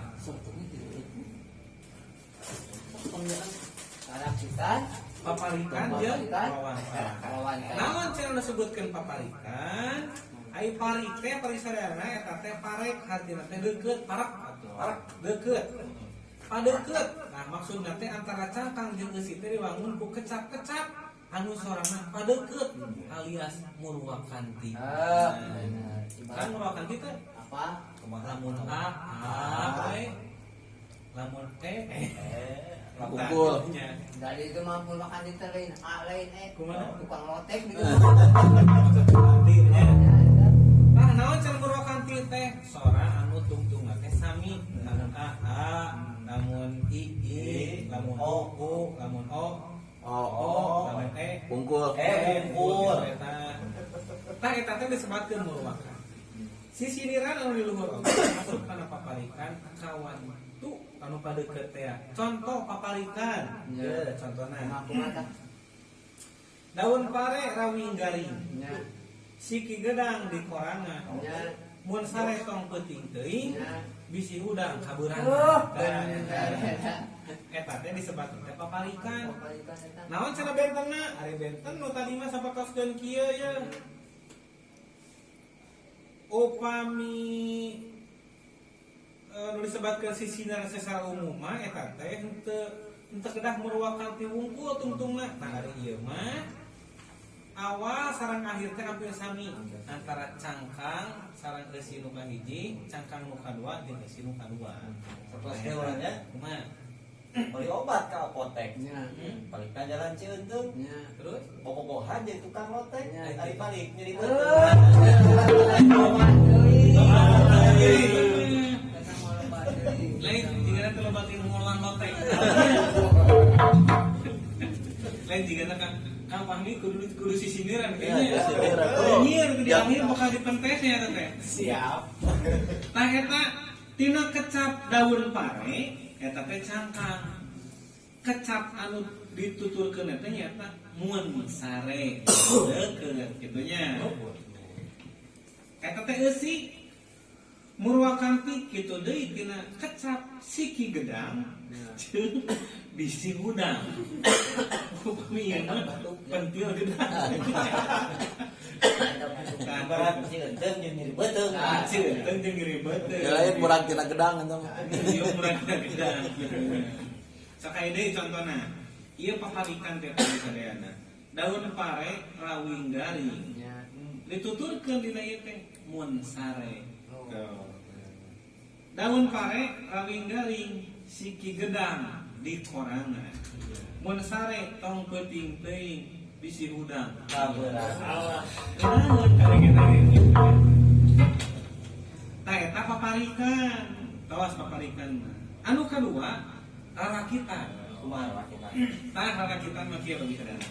Rarakitan, Paparikan jeung Paparikan, wawangsala. wawangsala. Naon cenah disebutkeun paparikan? Ai parik teh parisadana eta teh parek hartina teh deukeut, parek atuh. Parek deukeut. Padeukeut. Nah, maksudna teh antara cangkang jeung eusi teh diwangun ku kecap-kecap anu sorana padeukeut alias murwakanti. Ah, Nah, bener. kan murwakanti teh Apa? lamun a a we, lamun e e. Pukul. Nya. Dari itu mampu makan di lain A lain E. Kumaha? Tukang lotek gitu. Kanti nya. Ya, eta. Tah naon cenah murwakanti teh? Sora anu tungtungna teh sami. Lamun a a, lamun i i, lamun o u, lamun o Oh, o, lamun e Pungkul. Pungkul. Eta. Tah eta teh disebatkeun murwakanti. Sisiniran anu di luhur oge masuk kana paparikan kawan tu anu padeukeut teh. Contoh paparikan. Ya. Ya, contohna. Kumaha tah? Daun pare rawing garing. Nya. Siki gedang di korangan. Ya. Mun sare tong peuting teuing, Ya. bisi hudang kabeurang. Oh, Tah, bener eta. eta teh disebat teh paparikan. Paparikan eta. Naon cenah bentenna? Ari benten nu tadi mah sapertoskeun kieu ye. Upami nu disebatkeun sisinar secara umum mah eta teh henteu henteu kedah murwakanti wungkul tungtungna. Nah, ari ieu mah awal sareng akhir teh hampir sami antara cangkang sareng eusi nu kahiji, cangkang nu kadua jeung eusi nu kadua. Setelah urangnya Kumaha? beli obat ke apotek. Ya. Balik ka jalan Cieunteng. Ya. Terus Bobogohan jadi tukang lotek. Ya. Ari balik nyeri Eh, beuteung. loba deui. Eta mah loba deui. Lain jika teh loba ti ngolah lotek. Lain jika kan Kang Fahmi kudu kudu sisindiran kayaknya. Iya, sisindiran. Nyir di Ya. akhir bakal dipentesnya eta teh. Siap. Tah eta tina kecap daun pare eta teh cangkang. Kecap anu dituturkeun eta nyaeta mun sare. Deukeut kitu nya. Eta teh eusi murwakanti kitu deui tina kecap siki gedang jeung bisi hudang. Upami ieu mah pentil gedang. Eta Ibarat Cieunteng jeung nyeri beuteung. Ah. Cieunteng jeung nyeri beuteung. Ya lain murang tina gedang eta mah. Iya murang tina gedang. Sok aya deui contona. Ieu paparikan teh tadi sadayana. Daun pare rawing garing. Ya. Dituturkeun dina ieu teh mun sare. Oh. Tuh. Daun pare rawing garing siki gedang di korangan. Mun sare tong peuting teuing bisi hudang. Kabeurang. Salah. Naon kadang-kadang gitu. Tah eta paparikan, tawas paparikan mah. Anu kadua, rarakitan. Kumaha rakitan? Tah rarakitan mah kieu bagi sadayana.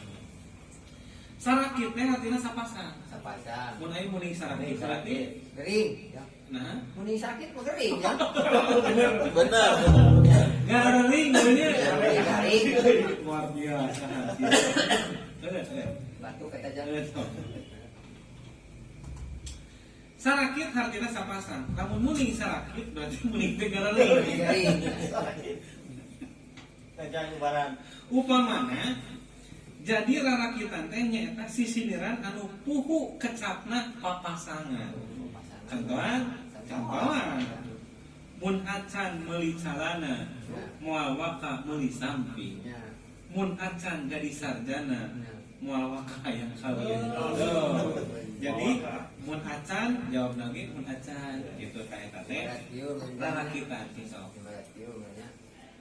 Sarakit teh artina sapasang. Sapasang. Mun aya muning sarakit berarti Gering. Ya. nah Muni sakit mah gering ya. Bener, bener, bener. garing bener. Garing, garing. Luar biasa. Bener, bener. Batuk kata jangan. Sarakit artinya sapasang. Lamun muning sarakit berarti muning teh garing. Gering. Jangan ibarat Upamana jadi rarakitan teh nyaeta sisiniran anu puhu kecapna papasangan. Contohan, contohan. Mun acan meuli calana, moal waka meuli samping. Ya. Mun acan jadi sarjana, Ya. moal waka hayang kawin. Tuh. Jadi mun acan jawab lagi mun acan gitu ka eta teh. Ibarat ieu Rarakitan sih sok. Ibarat ieu nya.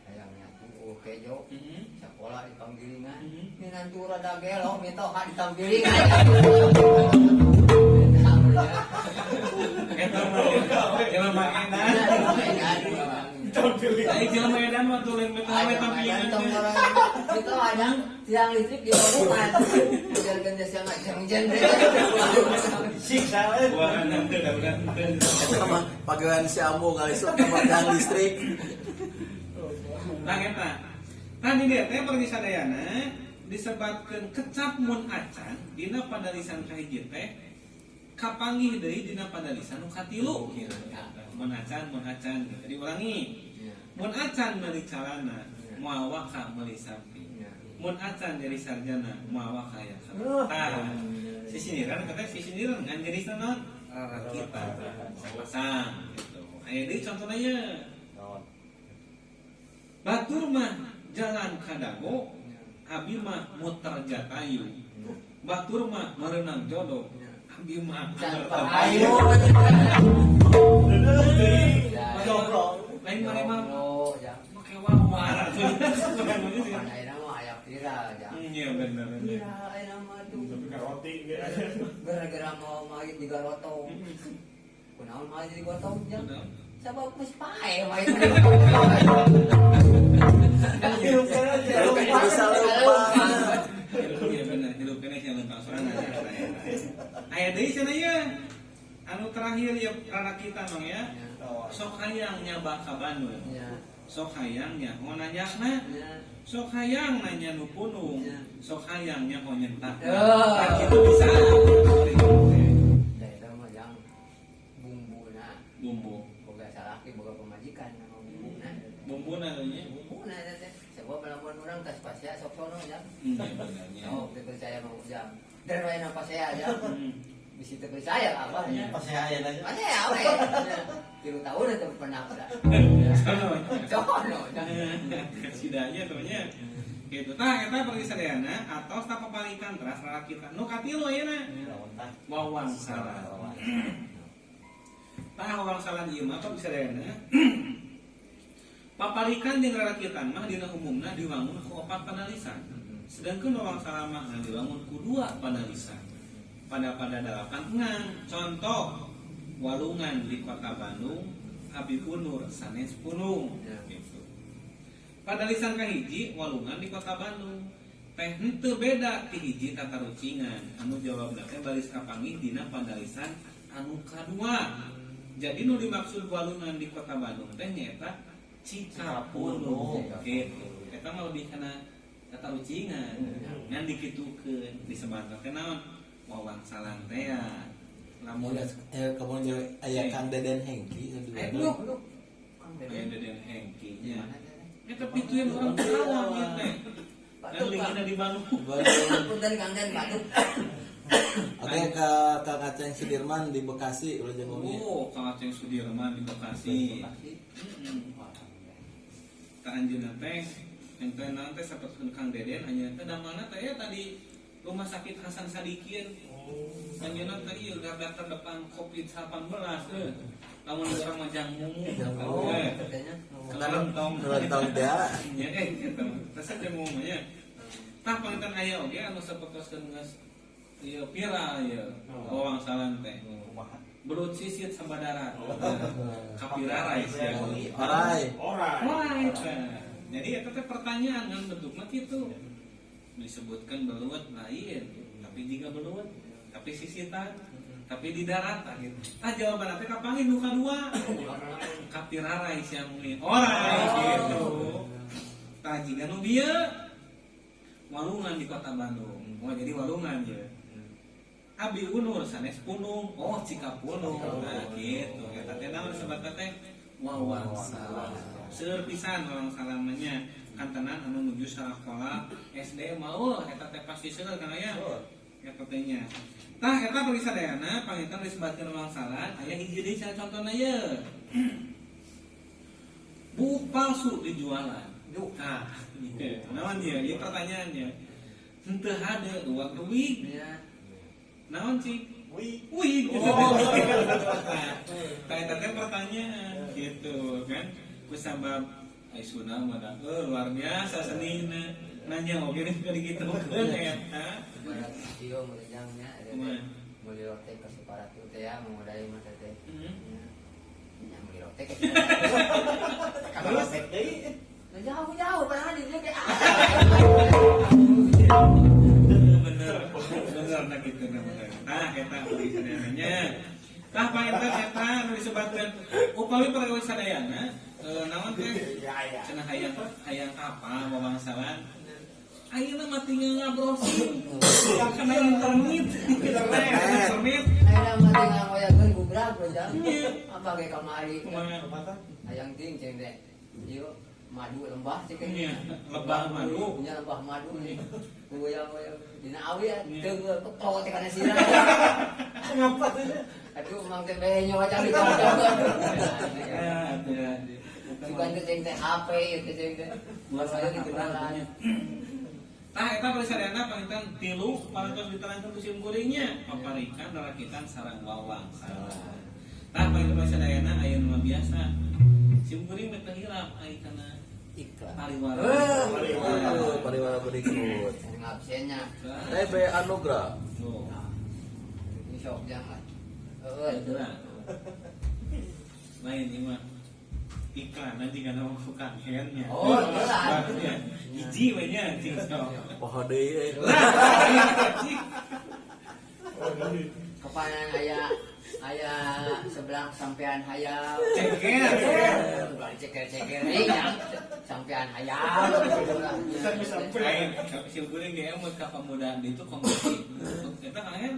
Hayang nyatu oh kejo. Mhm. Sekolah di panggilingan. Mhm. Minantu rada gelo mitoha di panggilingan. Eta mah jelema edan. Ai jelema edan mah tulen mitoha we tampilingan. Itu ada tiang listrik di lubungan. Jargon jasa jeng jeng. siksa we. Wah, nanti dah udah nanti. Eta mah pagawean si Ambo ngalisuk ka tiang listrik. Nah, eta. Nah, di dieu teh pergi sadayana disebatkeun kecap mun acan dina padalisan kahiji teh kapanggih deui dina padalisan nu katilu kieu. Mun acan, mun acan. Jadi ulangi. Mun acan meuli calana, moal waka meuli samping. Mun acan jadi sarjana, moal waka ya. Tah, sisiniran kata sisiniran ngan jadi naon? Rarakitan. Sapasang gitu. Aya deui contohna ye. Naon? Batur mah jalan ka Dago, abi mah muter Jatayu. Batur mah merenang jodoh, abi mah Tanpa ayu. Jomblo. Lain mana mah Jomblo, ya. make wawar atuh. Pan ayeuna mah aya viral ya. Iya bener bener. Viral ayeuna mah tuh. Tapi karoti gitu. Gara-gara mau main di garotong. Kunaon main di gotong ya. Sabab geus pae main. Hirup kana Hirup bisa lupa. Iya bener, hirup keneh sia leumpang sorangan. Aya deui cenah ieu. Anu terakhir ya rarakitan dong ya. Sok hayang nyaba ka Bandung. Ya. Sok hayang nyaho nanyakna. Ya. Sok hayang nanya nu punung. Ya. Sok hayang nyaho nyentak. Oh. Nah, gitu bisa. jang. Dan wae na pasea jang. Di situ ke saya apa ya. Pasea aya aja. Pasea we. 3 tahun itu pernah dah. Sono. Sidanya tuh nya. Gitu. Tah eta pergi sadayana atau tah paparikan teras rarakitan. Nu katilu ayeuna. Wawangsalan. Tah wawangsalan ieu mah pergi sadayana. Paparikan jeung rarakitan mah dina umumna diwangun ku opat panalisan. Sedangkan wawangsalan mah diwangun ku dua panalisan. Pada dalapan ngan. Contoh walungan di kota Bandung Abi Unur sanes Punung gitu. Padalisan kahiji walungan di kota Bandung teh henteu beda ti hiji tatarucingan anu jawabna teh baris kapanggih dina padalisan anu kadua. Jadi nu dimaksud walungan di kota Bandung teh nyaeta Cikapundung gitu. Eta mah lebih kana tatarucingan ngan dikitukeun disebatna teh naon wawangsalan teh ya. Lamun Kemudian jadi aya Kang Deden Hengki Aduh, aya Deden Hengki nya. Eta pituin orang Karawang ieu teh. Dan lingina di Bandung. Punten Kang Den batuk. Oke ke Kang Aceng Sudirman di Bekasi ulah jeung ngomongnya. Oh, Kang Aceng Sudirman di Bekasi. Ka anjeunna teh ente naon teh sapertikeun Kang Deden anjeunna teh damelna teh ya tadi Rumah Sakit Hasan Sadikin. Anjeunna teh ieu garda terdepan Covid-19 euy. Lamun urang mah jang mumu. Kelentong. Kelentong teh. Nya eta mah. Resep jang mumu nya. Tah panginten aya oge anu sapertoskeun geus ieu viral ieu wawangsalan teh. Belut sisit sabadarat. Kapirarai sia. Orai. Orai. Jadi eta teh pertanyaan kan bentukna kitu. Disebutkan belut lain, tapi jika belut, tapi sisitan, tapi di daratan gitu. Ah jawaban teh kapanggih nu kadua. Kapirarai sia mungkin. Orai gitu. Tah jiga nu bieu walungan di kota Bandung. Oh jadi walungan ya. Abi Unur sanes Punung. Oh Cikapundung. Nah gitu. Eta teh naon disebutna teh wawangsalan. Seueur pisan wawangsalan mah nya. Kantenan anu nuju sakola SD mau eta teh pasti seueur Kang aya. Eta teh nya. Tah eta bagi sadayana panginten disebutkeun wawangsalan aya hiji deui cenah contona ye. Buuk palsu dijualan. Nah, ieu naon ieu? Ieu pertanyaannya. Henteu hade dua wig. Naon cik? Wih. Wih. Nah, eta teh pertanyaan gitu kan. Kusabab Aisyuna mah da luar biasa senina. Nanya oge nih kali gitu kan eta. Barat ieu mulejangnya Kumaha? Meuli rote ke Sukaratu teh ya mengudai mah teh. Nya meuli rote ke Terus deui. Nah, jauh-jauh padahal di dia kayak Bener. Bener nah gitu nah bener. Tah eta bagi sadayana. Tah panginten eta nu disebutkeun upami perkawis sadayana naon teh Ya ya. cenah hayang hayang apa wawangsalan ayeuna mah tinggal ngabrowsing kana internet internet Ayeuna mah tinggal ngoyakeun gubrak we jang. Apa ge kamari? Kumaha? Hayang ting ceng teh. Ieu madu lembah cek. Iya, lebah madu. Nya lebah madu nih. Goyang-goyang dina awi teu keplok teh kana sirah. Ngapa tuh? Aduh mang teh benyo aja di kaca. Ya, ada. Sugan teh ceng teh HP ieu teh ceng teh. Buat saya saya dikenalan. Tah eta sadayana panginten tilu parantos diterangkeun ku sim kuringnya paparikan rarakitan sareng wawangsalan. Tah panginten sadayana aya nu biasa. Sim kuring meh teu hilap ai kana Iklan. pariwara. Aduh, pariwara berikut. Sering absennya. TB Anugrah. Tuh. Ini sok jangan. Heeh. Beneran. Lain ini mah iklan nanti kan mau bukan handnya. Oh, iklan. Hiji we nya cing sok. Poho deui euy. Lah, Kapanan aya aya sebelah sampean hayam. Ceker. Ulah ceker-ceker iya. Sampean hayam. Lain, sim kuring ge emut ka pemuda itu kongsi. Eta kan kan?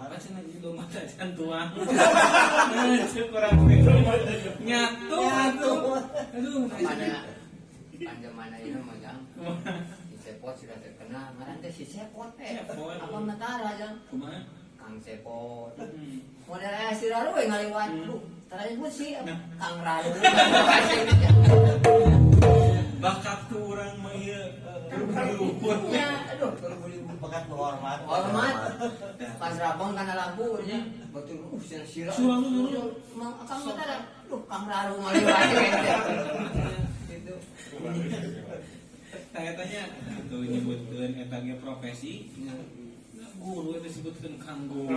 Apa cenah jadi domba tajan tuang. Cek urang teh. Nyatu atuh. Aduh, Mana panjang mana ini mah jang. Si Cepot sudah terkenal, ngaran teh si Cepot teh. Cepot. Apa Urang mah tara jang. Kumaha? Kang Cepot. Model aya si Raru we ngaliwat. Duh, tara nyebut sih Kang Raru. Bakat ku urang mah ieu diukur. Ya, aduh, kalau boleh Bakat hormat. hormat. Pas rabang kana lampu nya. Betul, cenah si Raru. Selalu. Mang Kang mah tara. Duh, Kang Raru ngaliwat gitu. Tanya tanya tuh nyebutkeun eta ge profesi. Nah, guru itu disebutkeun kang guru.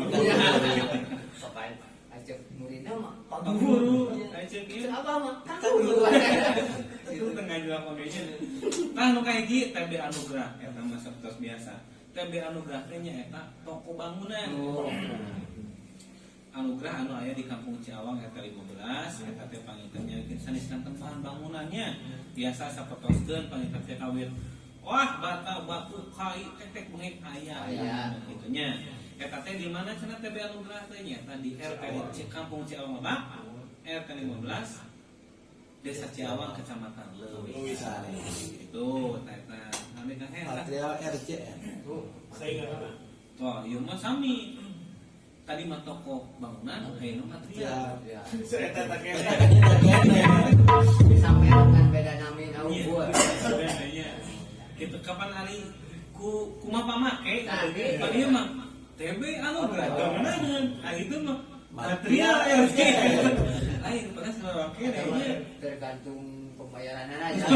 Papan acep muridna mah Pak Kang guru, acep ieu. Cek abah mah Kang guru. Itu tengah jawab oge nya. Tah nu kahiji TB Anugrah eta mah sapertos biasa. TB Anugrah teh nya eta toko bangunan. Anugrah anu aya di Kampung Ciawang RT 15 eta teh panginten nya sanes kanten bahan bangunannya. Biasa sapertoskeun panginten teh kawit. Wah, bata batu kai tek beungit aya. Aya. Kitu nya. Eta teh di mana cenah TB Anugrah teh nya? Eta di RT Kampung Ciawang Lebak, RT 15 Desa Ciawang, Kecamatan Leuwisari. Itu eta nami Kang Hen. Material RCN. Saya nggak tahu. Wah, ieu mah sami. Tadi mah toko bangunan, ayeuna material. Ya. Saya tak Sampai kan beda nami na Iya. unggul. Sebenarnya. Gitu kapan hari ku kumaha pamake? Nah, gitu. Tadi mah TB Anugrah bangunan, ah itu mah material RC. Lain pada sarua kayaknya. Tergantung pembayaran aja.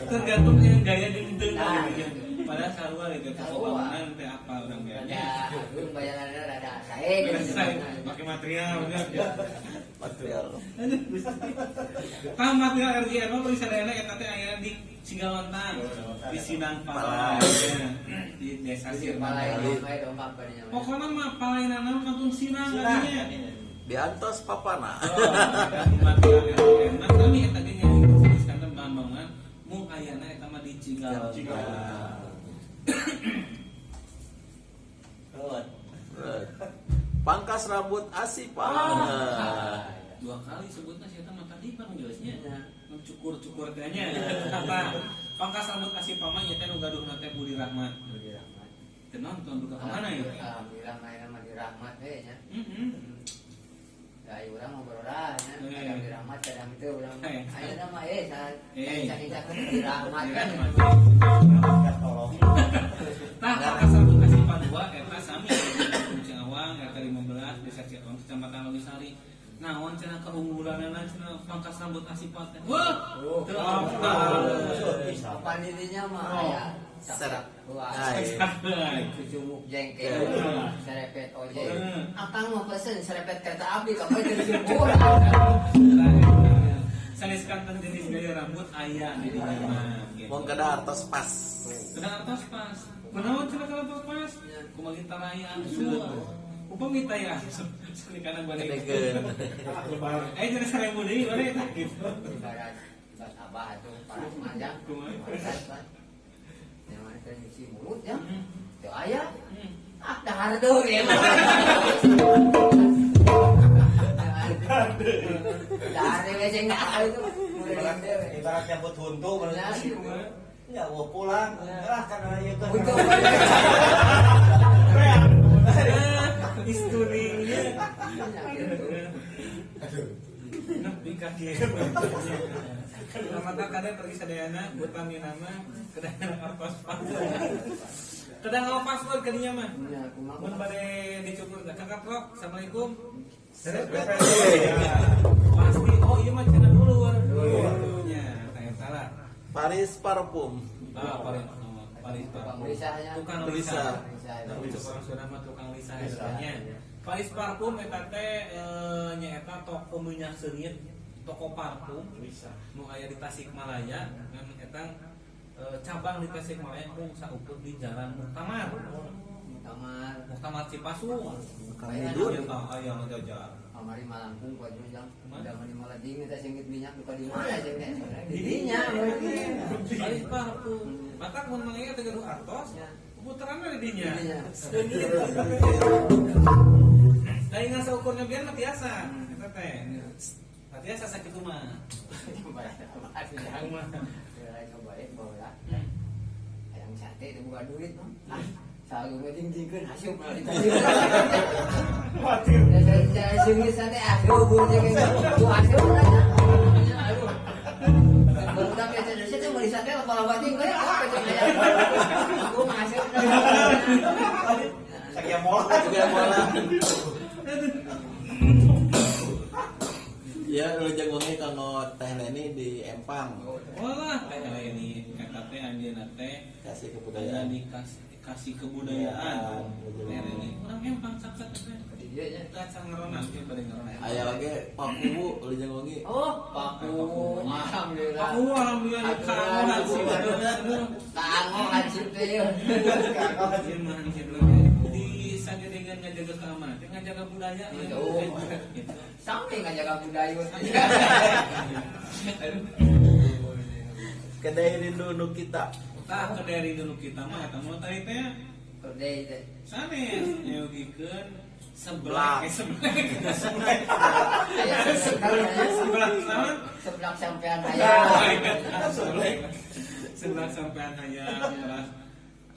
Tergantung yang gaya di henteu Nah, gitu. gitu. Padahal sarua gitu toko Sarua. bangunan teh apa urang Rada gayanya. aduh bayarannya rada sae gitu. Pakai material bener. Material. Tah material RJR mah bisa daerah eta teh aya di Cigalontang, di Sinang Palai, di Desa Jadi Sirna. palai dong, dongkap badinya. Pokoknya mah palainana mah kantun Sinang kadinya. Diantos papana. Oh, material RJR mah kami eta ge nya sanes kanten bahan bangunan mung ayana eta mah di Cigalontang. Pangkas rambut Asipa. Dua kali sebutna si eta mah tadi pan jelasnya. Cukur-cukur teh nya. Kata pangkas rambut Asipa mah nya teh nu gaduhna teh Budi Rahmat. Budi Rahmat. Teu nonton duka ka mana ya? Alhamdulillah main sama di Rahmat we nya. Heeh. Da urang ngobrol lah nya. Kadang di Rahmat kadang itu urang. Aya nama sa cari di Rahmat kan. Tolong. Tah pangkas rambut Asipa 2 eta sami di Ciawang RT 15 Desa Ciawang Kecamatan Leuwisari. Naon cenah keunggulanana cenah pangkas rambut Asipa teh. Wah, teu apa. Papan dirinya mah aya. Serap. Wah. Cucumuk jengkel, serepet ojek. Akang mau pesen serepet kereta api, kamu jadi syukur. Sanes kanten jenis gaya rambut aya di dinya mah. Mong kada artos pas. Kada artos pas. Kunaon cenah kada artos pas? Kumaha taraya angsul. Upami taya sekali kana bade. Gedegeun. Jadi 1000 deui bade eta gitu. Ibarat ibarat abah tuh paras manjang. Paras. Yang mana teh nyuci mulut ya. Teu aya. Ah, dahar deui ya. Dahar deui jeung itu. Ibarat nyambut huntu berarti. Ya, mau pulang. Lah karena ieu teh. Untung. Istuningnya. Nepi ka kieu. Mata kadang pergi sadayana utami nama kadang artos pas. Kadang ngawa password kadinya mah. Mun bade dicukur teh kakak Prok, Assalamualaikum. Pasti oh iya mah cenah dulur. Nya, teh salah. Paris Parfum. Ah, Paris. Paris Parfum. Tukang lisa. Tukang Sunda mah tukang lisa eta nya. Paris Parfum eta teh nyaeta toko minyak seungit, toko parfum nu aya di Tasikmalaya ngan eta cabang di Tasikmalaya mung saukur di Jalan Muktamar. Muktamar. Muktamar Cipasung. Mudun. Aya aya ngajajar. Kamari malangkung kuat jang. Udah mani malah dingin teh sengit minyak duka di mana jeung teh. Di dinya berarti. Paris Parfum. Mata mun mangga teh gaduh artos, puteranna di dinya. Seungit. Da ingat saukurnya biar mah tiasa eta teh. Tah tiasa sakitu mah. Coba bawa. Hayang sate itu buka duit mah. Ah, Selalu ngejing-jingkeun asup Khawatir. Saya sungguh sate asup jeung ku asup. Aduh. Barudak teh cenah teh meuli sate loba-loba ting we apa cenah aya. Ku asup. Sakia mola. Juga bola. Ya, wilujeng wengi kanggo Teh Leni di Empang. Walah, Teh Leni eta teh anjeunna teh Kasih aya kebudayaan. dikasih kasih kebudayaan. Teh Leni urang Empang caket teh. Iya nya. Kaca ngerona teh bade ngerona. Aya oge Pakuwu wilujeng wengi. Oh, Paku. Alhamdulillah. Paku alhamdulillah kanggo hansip. Kanggo hansip teh yeuh. Ieu mah hansip leuwih. Di sagedengan ngajaga keamanan teh ngajaga budaya. Oh. Gitu. Sampai ngajaga budaya. Kedai rindu nu kita. Tah kedai rindu nu kita mah eta mah tadi teh Kedai teh. sanes nyugikeun seblak seblak Aya seblak naon? Seblak sampean hayang. Seblak sampean hayang terus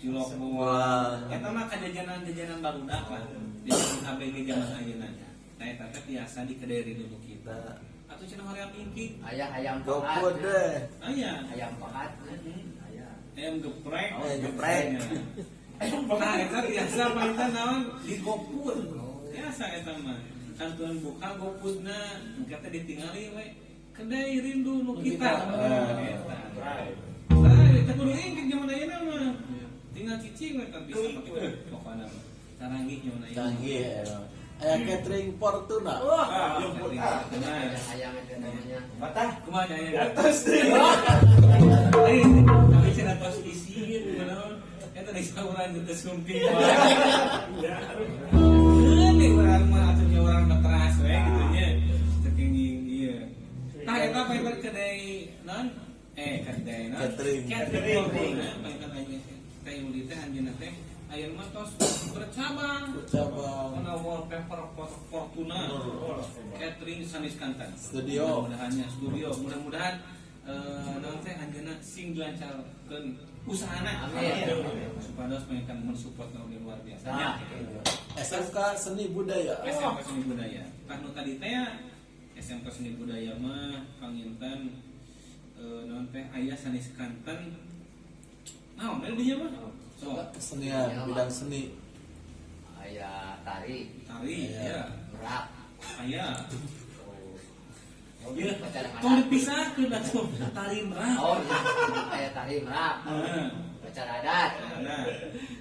cilok buah. Eta mah kajajanan-jajanan barudak lah. Jajanan ABG zaman ayeuna. Nah eta teh biasa di kedai rindu nu kita. Atuh cenah hoream ingkik. Aya hayam pahat. GoFood deh. Aya. Hayam pahat. Aya. Ayam geprek. Ayam geprek. Nah, eta biasa palingan naon di GoFood. Biasa eta mah. Kantuan buka GoFoodna, engke teh ditingali we. Kedai rindu nu kita. Eta. Nah, eta kudu ingkik zaman ayeuna mah. Tinggal cicing we teh bisa pake pokona mah. Canggih zaman ayeuna. Canggih emang. Aya catering Fortuna. Wah, catering Fortuna. Ada hayam itu namanya. Batah. Kumaha nya aya? Atas deh. Eh, tapi cenah tos isi kunaon? Eta di sauran teu sumping wae. Ini urang mah atuh nya urang teras we gitu nya. Saking ieu. Tah eta paper kedai naon? Kedai naon? Catering. Catering. Paper anjeun teh Yuli teh anjeunna teh ayeuna mah tos bercabang. Bercabang. Kana wallpaper Fortuna. Catering sanes kantan. Studio. Mudah-mudahannya studio. Mudah-mudahan naon teh anjeunna sing dilancarkeun usahana. Amin. Supados pengen mensupport nu luar biasa. Nah, SMK Seni Budaya. SMK Seni Budaya. Tah nu tadi teh SMK Seni Budaya mah panginten naon teh aya sanes kanten. Naon we dinya mah? So, Kesenian, bidang seni. Aya tari, tari Aya. ya. merak. Aya. Oh, Iya, pacaran tong adat. dipisahkeun atuh tari merak. Oh, iya. Aya tari merak. Heeh. Pacar adat, Nah,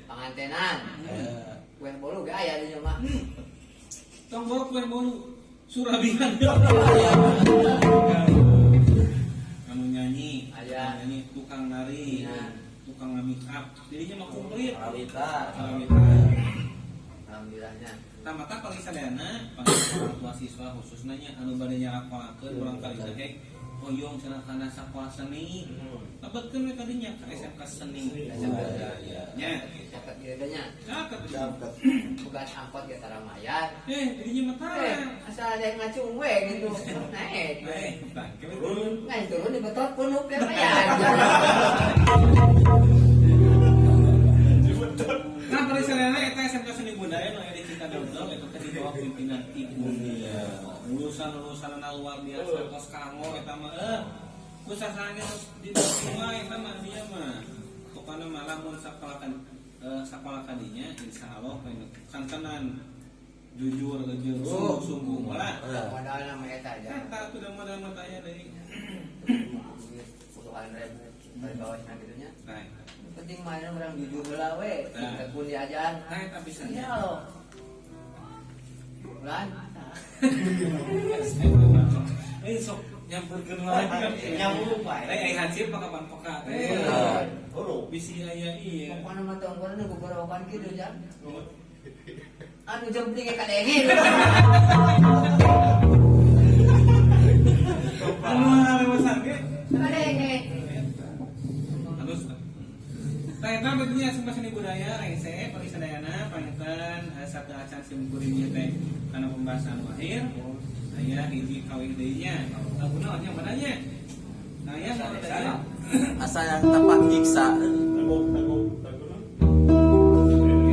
pangantenan. Aya. Kue bolu ge aya di mah. Tong borok kue bolu Surabian. Anu nyanyi, Aya. nyanyi tukang nari, Iya. tukang make up. Jadinya mah komplit. Alita. Alhamdulillah. Alhamdulillahnya. Tamata paling sadayana orang tua siswa khususnya nya anu bade nyarakolakeun urang kali teh hoyong cenah kana sakola seni. Lebetkeun we tadinya ka SMK Seni. Budaya. Nya. Caket ieu teh nya. Caket. Dapat. Bukan angkot ge tara mayar. Jadinya mah tara. Asal ada yang ngacung we gitu. Naik. Tah, turun. Naik turun dibetot penuh ya bayar. Nah, pada sarana eta SMK Seni Budaya nu aya di Cikadongdong eta teh di bawah pimpinan Ibu Nia. Lulusan-lulusanna luar biasa tos kanggo eta mah ku sasana tos di semua eta mah dia mah. Pokona mah lamun sakola kan sakola kadinya insyaallah kantenan jujur jeung sungguh-sungguh molah. Modalna mah eta aja. Eta atuh modal mah tanya deui. Puluhan ribu dari bawahnya gitu nya. Nah, eta. Penting mah orang jujur heula we, Nah. tekun diajar. Nah, eta bisa Iya loh. Bulan. Sok nyamperkeun wae. Nyambung wae. Ai hansip mah kapan poka teh. Hulu. Bisi aya ieu. Pokoknya mah tongkol nu gogorowokan kitu jam. Anu jempling ge kadenge. Anu ngalewasan ge. Kadenge. Terus tah eta betulnya SMK Seni Budaya rengse parisadayana panginten satu acan simkuring teh kana pembahasan akhir aya hiji kawin deui nya. Lagu naon nya badanya? Nah ya Asa yang tapak nyiksa. Lagu, lagu, lagu.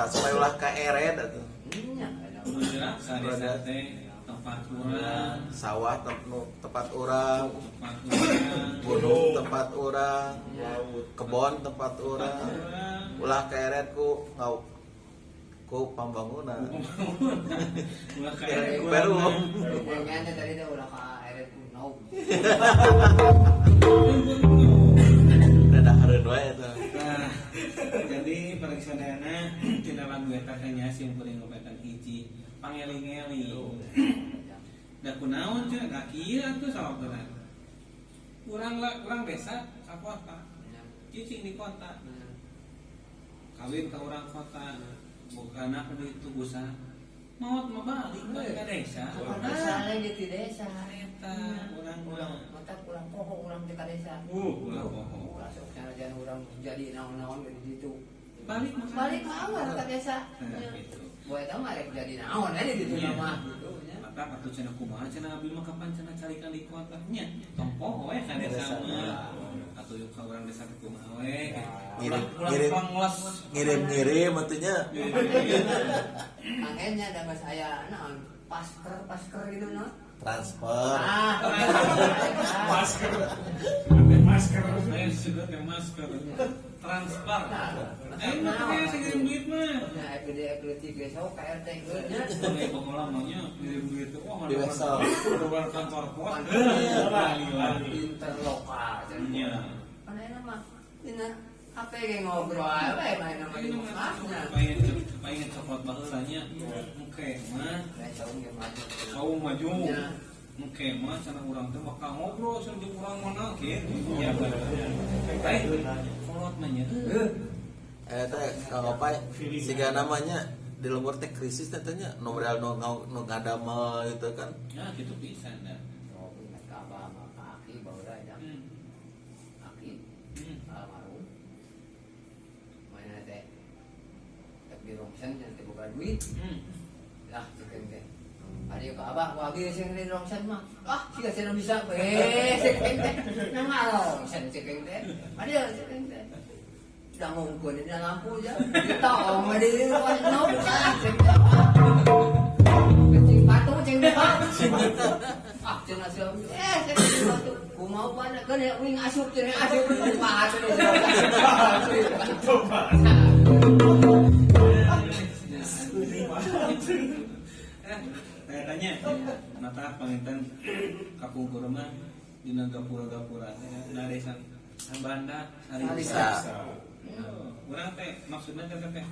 Tah supaya ulah kaeret atuh. Nya. Muncul sadesa teh tempat urang, Sawah tempat urang, tempat urang, gunung tempat urang, kebon tempat urang. Ulah kaeret ku ngau ku pambangunan. Ulah kaeret ku Perum. Nya tadi teh ulah kaeret ku naug. Rada hareun wae eta. Nah, jadi periksadana tina lagu eta teh nya sim kuring ngopetan hiji pangeling-eling. Da kunaon cenah da kieu atuh sawabna. Urang lah urang desa ka kota, cicing di kota. Kawin ka urang kota, boga anak duit usaha. Maot mah balik we ka desa. Desa lagi di desa. Eta urang urang. Mata kurang poho urang di desa. Ulah poho. Ulah sok sanajan urang jadi naon-naon di situ. Balik mah. Balik mah ka desa. Nah, gitu. Boy eta mah rek jadi naon we di ditu mah gitu nya. Mata atuh cenah kumaha cenah abdi mah kapan cenah carikan di kota nya. Tong poho we ka desa mah. Atuh yuk ka urang desa teh kumaha we. Ngirim ngirim-ngirim atunya. Makanya da geus aya naon pasker gitu naon. Transfer. Ah, Masker. Masker. Saya sudah teh masker. Transfer. Ayo mah teh ngirim duit mah. Nah, gede gede besok KRT nya. Sebagai pengolah maunya ngirim duit tuh wah Di wesel. ada kantor pos. Interlokal. Iya. Mana enak mah dina HP ge ngobrol we main nama di mukanya. Pengen copot baheula nya. Engke mah Saung ge maju. saung maju. Ya. Engke mah cenah urang teh bakal ngobrol cenah jeung urang mana kitu. Ya bae. Kolot mah nya. Eta Kang Opai siga namanya di lembur teh krisis teh nya nu model nu ngadamel gitu kan. Ya kitu pisan da. Oh, ingat ka abah sama ka aki baheula nya. Aki almarhum. Mana teh? Teh di rongsen nya teh boga duit. Lah ceuk teh. Ari ka abah ku abi sing di rongsen mah. Ah, siga cenah bisa we ceuk teh. Nang ngarongsen ceuk teh. Ari ceuk teh. Udah ngungkun di lampu aja. Ditong di nok cek kecing batu ceng Pak. Ah cenah sia. Cek batu. Kumaha pana kan ya wing asup cenah asup batu. Coba. Tanya mata panginten kapungkur mah dina gapura-gapura teh na desa Sabanda Sariksa. Urang teh maksudna teh teh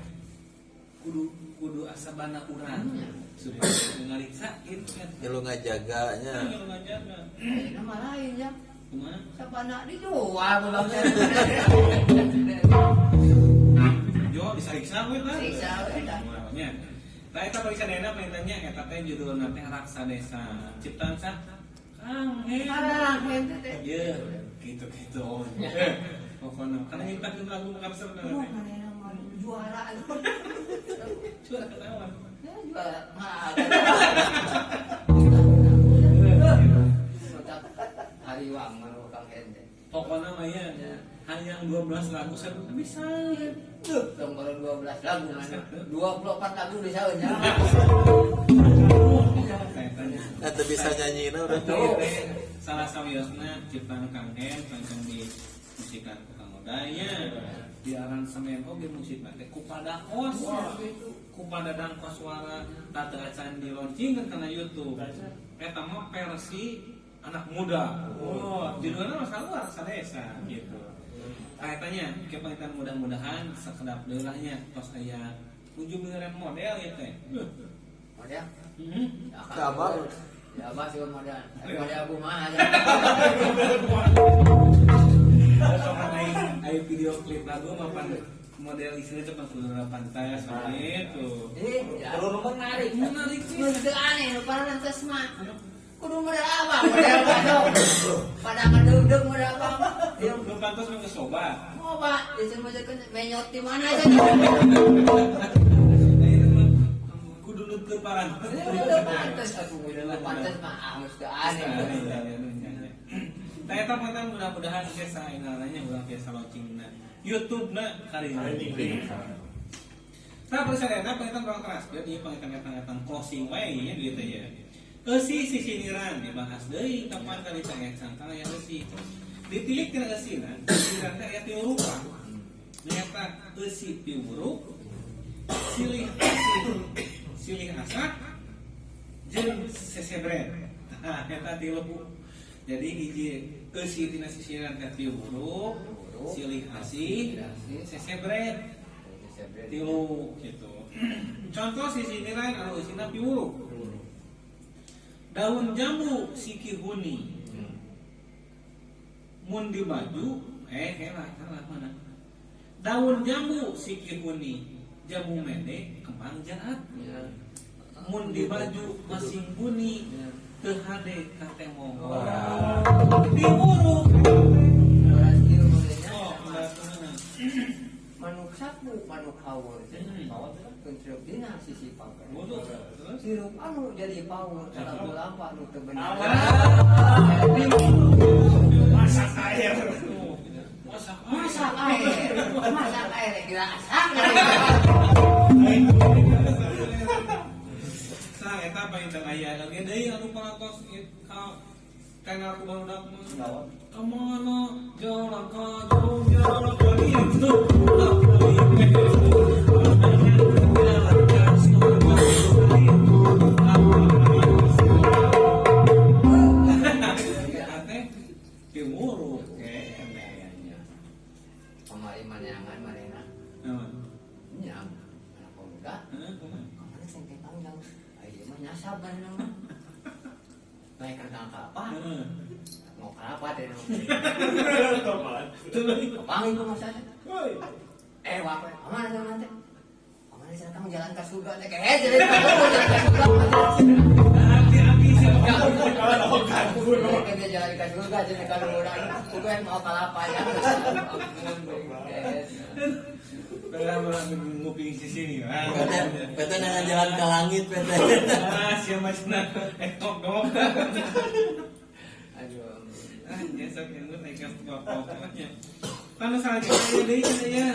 kudu asa banda urang supaya ngariksa gitu kan. Lu ngajaganya. Lu ngajaga. Ayeuna mah lain ya. Kumaha? Sabana dijual bang. Jo disariksa we lah. Sariksa we tah. Nya. Tah eta barisan dena pangintennya eta teh judulna teh Raksa Desa. Ciptaan sah Kang Hen. Kang Hen teh. Ye, gitu-gitu. Oh. Pokoknya karena nyiptakeun lagu karesep teh. Juara. Juara ketawa. Ya juara. Hariwang mah Kang Hen teh. Pokoknya mah ya hayang 12 lagu saya bisa. Tong baru 12 lagu mana? 24 lagu bisa nya. Atau bisa nyanyiin urang. Salah sawiosna ciptaan Kang Hen pancen di musikan ku Kang Odaya. Di aransemen oge musikna teh ku Padakos. Ku Padadang Koswara teu acan di launching kana YouTube. Eta mah versi anak muda. Oh, judulna mah sarua sadesa gitu. Tah eta nya ke pangitan mudah-mudahan sakedap deui lah nya tos aya 7 miliar model ieu teh. Model? Heeh. Ka abah? Ya abah sih model. Model aku mah aja. Ayo video klip lagu mah pan model isinya cuma kudu pantai soalnya itu. Perlu menarik. Menarik sih. Teu aneh parantos mah. Kudu model apa? Model apa? Pada ngadeudeuh model apa? Lu pantas mah geus coba. Coba, disebutkeun menyot di mana aja. Kudu nu teu parantos. Teu pantas atuh model pantas mah geus teu aneh. Tah eta pantan mudah-mudahan geus saenalanya urang tiasa launching na YouTube na kali ini. Tah sadayana panginten urang teraskeun ieu panginten etang-etang closing wae nya gitu ya. Eusi sisiniran dibahas deui kapan kali teh sangkang aya eusi. Ditilik tina eusina, sisiniran teh aya tilu rupa. Nyaeta eusi piwuruk, silih asih, silih asah, jeung sesebret. Nah, eta tilu. Jadi hiji eusi tina sisiniran teh piwuruk, silih asih, sesebret. Tilu gitu. Contoh sisiniran anu eusina piwuruk. Daun jambu siki huni. Mun di baju, helah salah mana? Daun jambu siki huni, jambu mende kembang jahat. Mun di baju masing buni, teu hade ka tembong. Piwuruk. Oh, Manuk sapu, manuk haur. Kuntruk dina sisi pagar. Terus? Sirup anu jadi power, salah lampa nu teu bener. Masak air. Masak Masak air, masak air gila asak. Sah eta panginten aya oge deui anu parantos ka tenar ku barudak mah. Kamana jalan ka jauh jalan ka itu. Eta teh piwuruk Kayaknya. Kamari maneangan manehna. Naon? Nya anak pemuda. Heeh, kumaha? Kamari sing teh pangjang. Ai mah nyasab manehna mah. Naik kandang kelapa. Heeh. Mau kelapa teh. Tobat. Kepanggil ku masa teh. Woi. Wah, kemana jalan teh? Kemana jalan kamu jalan ke surga teh? Kayak jalan ke jalan ke surga. Hati-hati siapa? Kalau kan Kan dia jalan ke surga jadi kalau orang bukan mau kelapa ya. Belah-belah nguping di sini. PT dengan jalan ke langit PT. Ah, siapa cenah? Tok dong. Aduh. Ah, jasa kenut naik ke pokoknya. Kan selanjutnya deui cenah ya.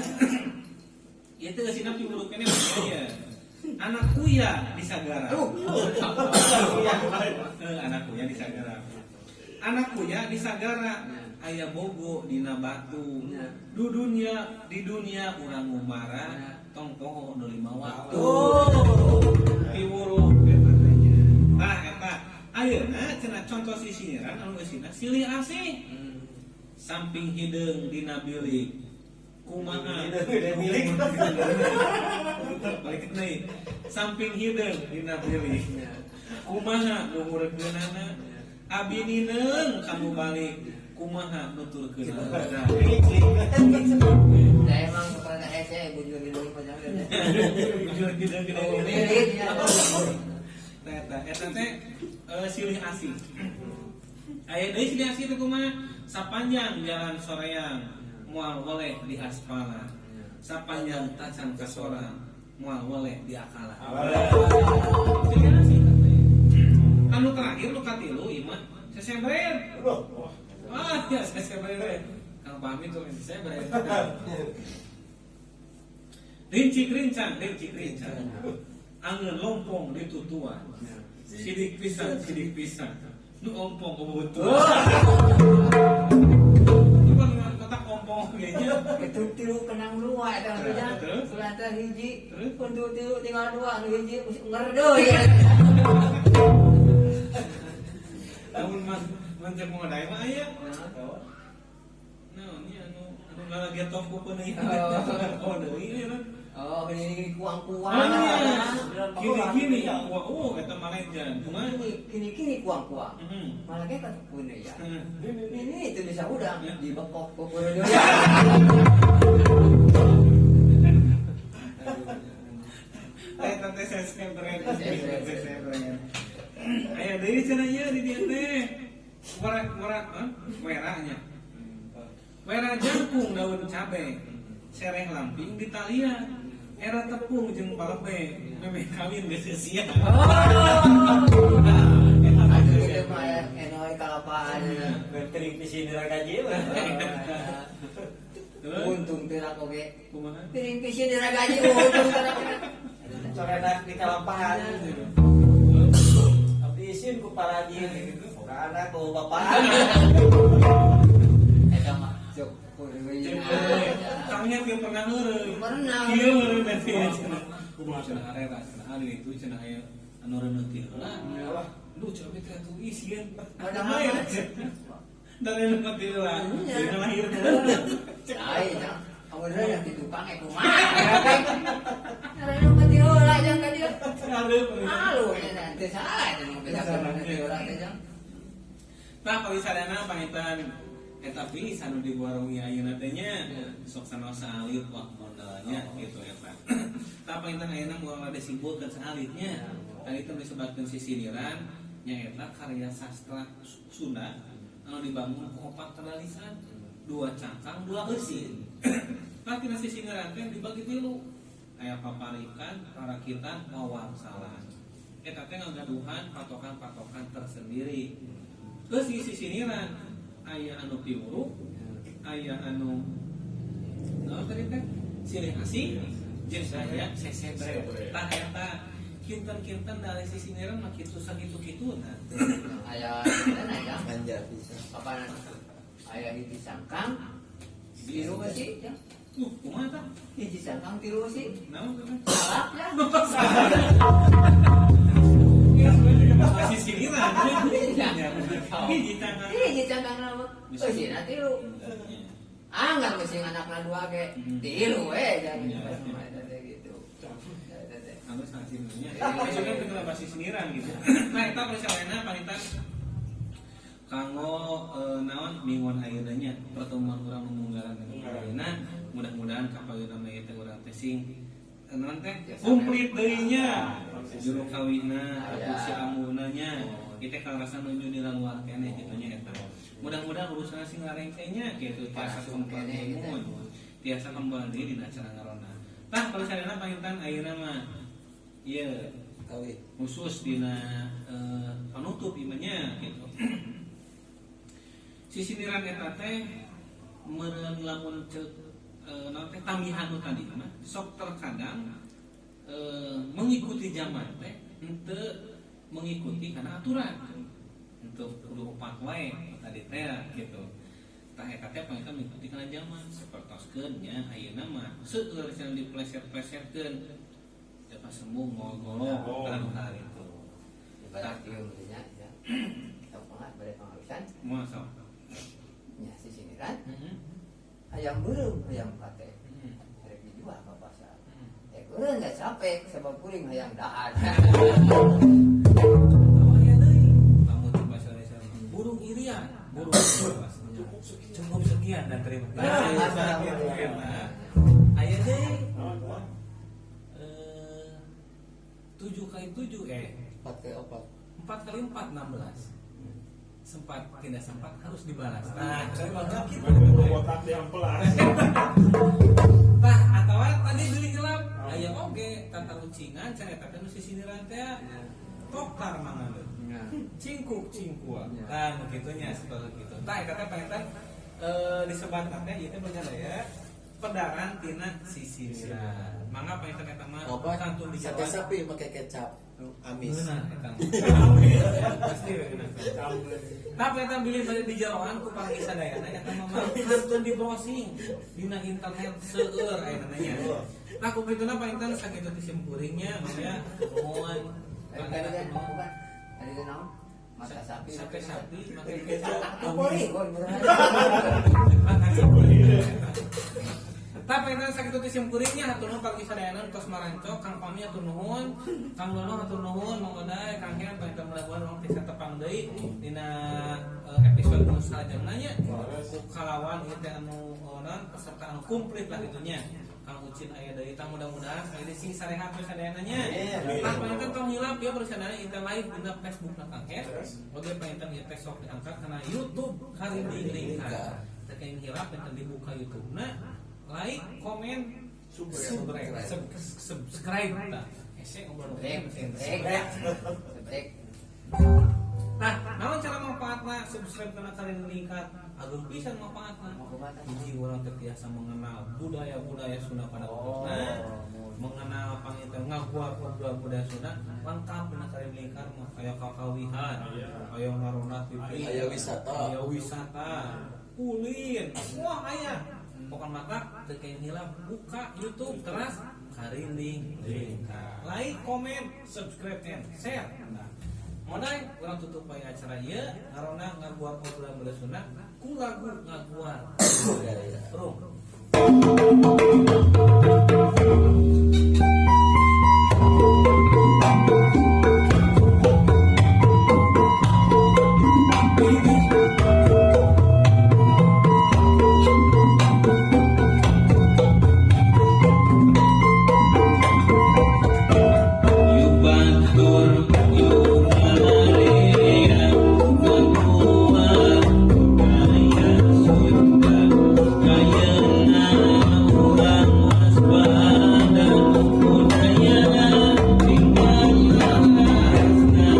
Ieu teh geusina piwuruk keneh ya. Anak kuya di sagara. Anak kuya di sagara. Anak kuya di sagara. Aya bogo dina batu. Du dunia di dunia urang ngumara tong poho nu lima waktu. Piwuruk eta teh nya. Tah eta ayeuna cenah contoh sisiniran anu eusina silih asih. Samping hideung dina bilik. Kumaha? Milik. Balik deui. Samping hideung dina bilik. Kumaha nu ngurekeunana? Abi nineung kamu balik. Kumaha nuturkeunana? Nah, emang sekolah hese bujur hideung panjang. Bujur hideung gede Milik ya. Eta eta teh silih asih. Aya deui silih asih teh kumaha? Sapanjang jalan soreang moal weleh di aspala. Sapanjang tacan kasorang moal weleh di akala. Silih asih teh. Anu terakhir nu katilu ieu mah sesebret. Ah, ya sesebret. Kang Pamit tuh sesebret. Rincik rincang, rincik rincang. Angeun lompong ditutuan. Sidik pisan, sidik pisan. Nu ompong kebetulan. Itu kan kotak ompong kayaknya. Itu tilu kenang dua eta nu nya. Terus? Sudah teh hiji, Terus? untuk tilu tinggal dua, nu hiji mesti ngerdeui. Namun mas mencek mau dai mah aya. Naon ieu anu anu ngalagetok ku peuneuh. Oh deui ieu. Oh, ini kuang-kuang. Ah, Gini-gini, wah, oh, eta mah legend. Kumaha? Kini-kini kuang-kuang. Mhm. Malah kayak kata punya ya. Heeh. Ini itu bisa udang dibekok ku punya. Eta teh sesebret. Sesebret. Aya deui cenah ieu di dieu teh. Wera-wera, hah? Weranya. Wera jangkung daun cabe. Sereh lamping di talian. Era tepung jeung palebe. Memeh kawin geus sia. Aduh, itu mah enoy kalapaan. Menteri di sini kaji. Untung teu laku ge. Kumaha? Piring pisin diragaji untung teu laku. Corenak di kalampahan. Abdi isin ku parajin gitu. Boga anak ku bapak. Eta mah sok kudu. Kangnya tiap pernah heureuy. Pernah. Kieu heureuy berarti ya cenah. Kumaha cenah arera cenah ari itu cenah aya anu reuneuh ti heula. Duh cenah teh atuh isieun. Padahal ya. Dari reuneuh ti heula. Iya. Jadi ngalahirkeun. Lain, kamu udah di tukang eh kumaha. Reuneuh mati heula jang ka dieu. Malu nya teu salah itu nu beda mati heula teh jang. Nah, kalau sadana pangitan eta pisan nu diwarungi ayeuna teh nya sok sanaos saalit wah modalnya gitu eta. Tah pangitan ayeuna moal rada simpulkeun saalitnya. Tadi teh disebutkeun sisiniran nyaeta karya sastra Sunda anu dibangun ku opat kadalisan, dua cangkang, dua eusi. Tah tina sisiniran teh dibagi tilu. Aya paparikan, parakitan, wawangsalan. Eta teh ngagaduhan patokan-patokan tersendiri. Terus di sisiniran aya anu piwuruk, aya anu naon tadi teh? Silih asih, jeung aya sesebre. Tah eta kinten-kinten dari sisiniran mah kitu sakitu-kituna. Aya dan aya Manja bisa. kapan aya hiji sangkang tilu eusi jang. Kumaha tah? Hiji sangkang tilu eusi. Naon teh? Salak ya. Sisiniran. Hiji tangan. Hiji cangkang nama. Eusina tilu. Anggar mesti anakna dua ge tilu we jang. Eta teh gitu. Eta teh. Anu sanksinya. Maksudnya itu bahasa siniran gitu. Nah, eta misalnya panitan kanggo naon mingguan ayeuna nya pertemuan urang nu munggaran ayeuna mudah-mudahan kapayuna mah ieu teh urang teh sing naon teh komplit deui nya juru kawina atau si amuna nya ieu teh karasa nuju di luar keneh kitu nya eta. Mudah-mudahan urusan sing larengse nya kitu tiasa kembali tiasa kembali dina acara ngaronda. Tah kalau sadayana pangintan ayeuna mah ieu Kawin. khusus dina penutup imanya gitu. Sisiniran eta teh meureun lamun ceuk naon teh tambihan nu tadi mah sok terkadang mengikuti zaman teh henteu mengikuti karena aturan. Henteu kudu opat wae tadi teh gitu. Tah eta teh panginten mengikuti kana zaman sapertoskeun nya ayeuna mah seueur cenah dipleset-plesetkeun. Dapat sembuh ngolok kan hal itu. Ibarat ieu nya ya. Sok mah bade pangawisan. Moal sok. Nya sisiniran. Hayang beureum hayang kate. Rek dijual ka pasar. Eureun da capek sebab kuring hayang dahar. Aya deui. Lamun di bahasa Indonesia burung irian, burung cukup sekian dan terima kasih. Aya deui. 7 kali 7 4 kali 4. 4 kali 4 16. Sempat tidak sempat harus dibalas. Nah, Botak diampelas. Tah atawa tadi beli gelap aya oge tata lucingan carita teh nu sisiniran teh tokar mangadeut. Cingkuk cingkua. Tah nu kitu nya seperti kitu. Tah eta teh panginten disebat teh ieu teh berjaya pedaran tina sisiniran. Mangga panginten eta mah kantun di Sate sapi pakai kecap. Amis. Ngeunah eta. Pasti we ngeunah. Tapi eta bilih bade di jeroan ku panggih sadayana eta mah kantun di browsing dina internet seueur aya nya. Nah ku kituna panginten sakitu ti sim kuringnya mangga nuhun. Tadi kan bukan. Tadi kan naon? Mata sapi. Sate sapi make kecap. Polygon. Tapi eta sakitu ti sim kuringnya hatur nuhun panggih sadayana tos marancok Kang Pami hatur nuhun, Kang Dono hatur nuhun, Mang Oday, Kang Hen panginten mudah-mudahan urang bisa tepang deui dina episode nu salajengna nya. Ku kalawan ieu teh anu naon peserta anu komplit lah kitu nya. Kang Ucin aya deui tah mudah-mudahan sekali deui sing sarehat we sadayana nya. Tah panginten tong hilap ya persadayana ieu teh live dina Facebook na Kang Hen. Oge panginten ieu teh sok diangkat kana YouTube Karinding Lingkar. Teh kenging hilap panginten dibuka YouTube-na like, komen, subscribe, subscribe tah. Hese ngobrol. Brek, brek. Brek. Nah, naon cara manfaatna Manfaatna subscribe kana Karinding Lingkar ageung pisan manfaatna. Hiji urang teh tiasa mengenal budaya-budaya Sunda pada khususna, mengenal panginten ngaguar budaya Sunda lengkap dina Karinding Lingkar mah, aya kakawihan, aya ngaronda TV, Aya wisata. Aya wisata, ulin, semua aya. Pokokna mata teu kenging hilap, buka YouTube teras Karinding Lingkar. Like, comment, subscribe, and share. Nah, modai urang tutup bae acara ieu ngaronda ngaguar obrolan budaya Sunda ku lagu ngaguar. Budaya. Rum. Yu batur yu malaria ngaguar budaya Sunda kayana urang waspada budaya tinggal lasna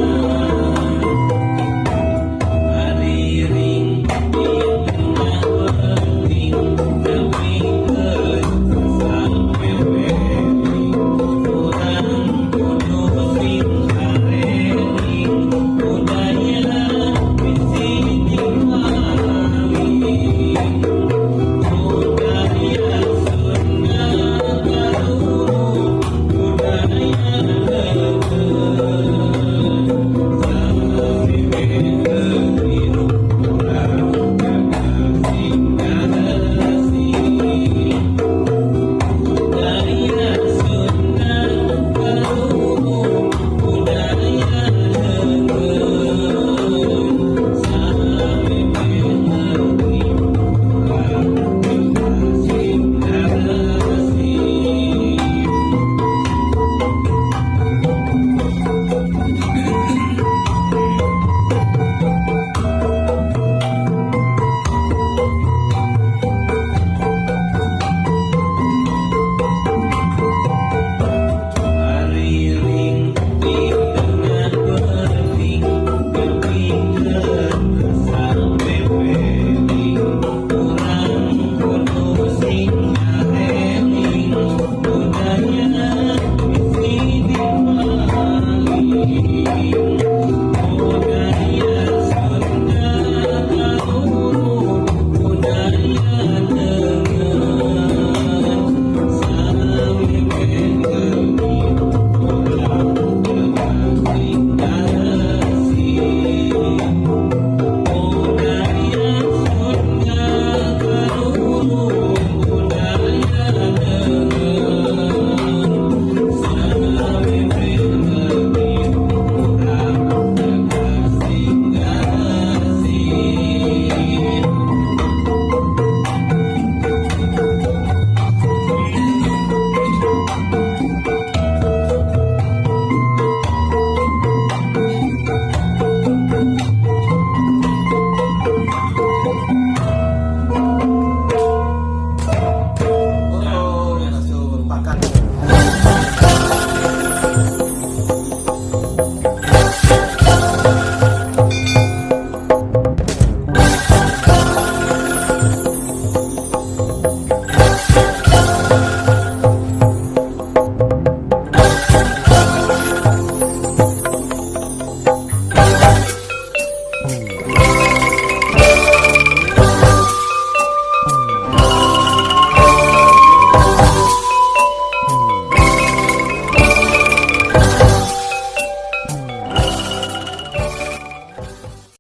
Ariring di tengah peuting nepikeun sampe weting urang kudu sing kareling budaya bisi dipaling budaya Sunda kaluhur budaya leungeun samemeh hirup urang jaga sing garesih budaya Sunda kaluhur budaya leungeun samemeh hirup urang jaga sing garesih. Ariring di tengah peuting nepikeun sampe weting urang kudu sing ngareling budaya bisi dipaling budaya Sunda kaluhur budaya leungeun samemeh hirup urang jaga sing garesih budaya Sunda kaluhur budaya leungeun samemeh hirup urang jaga sing garesih. Oh, langsung pakan.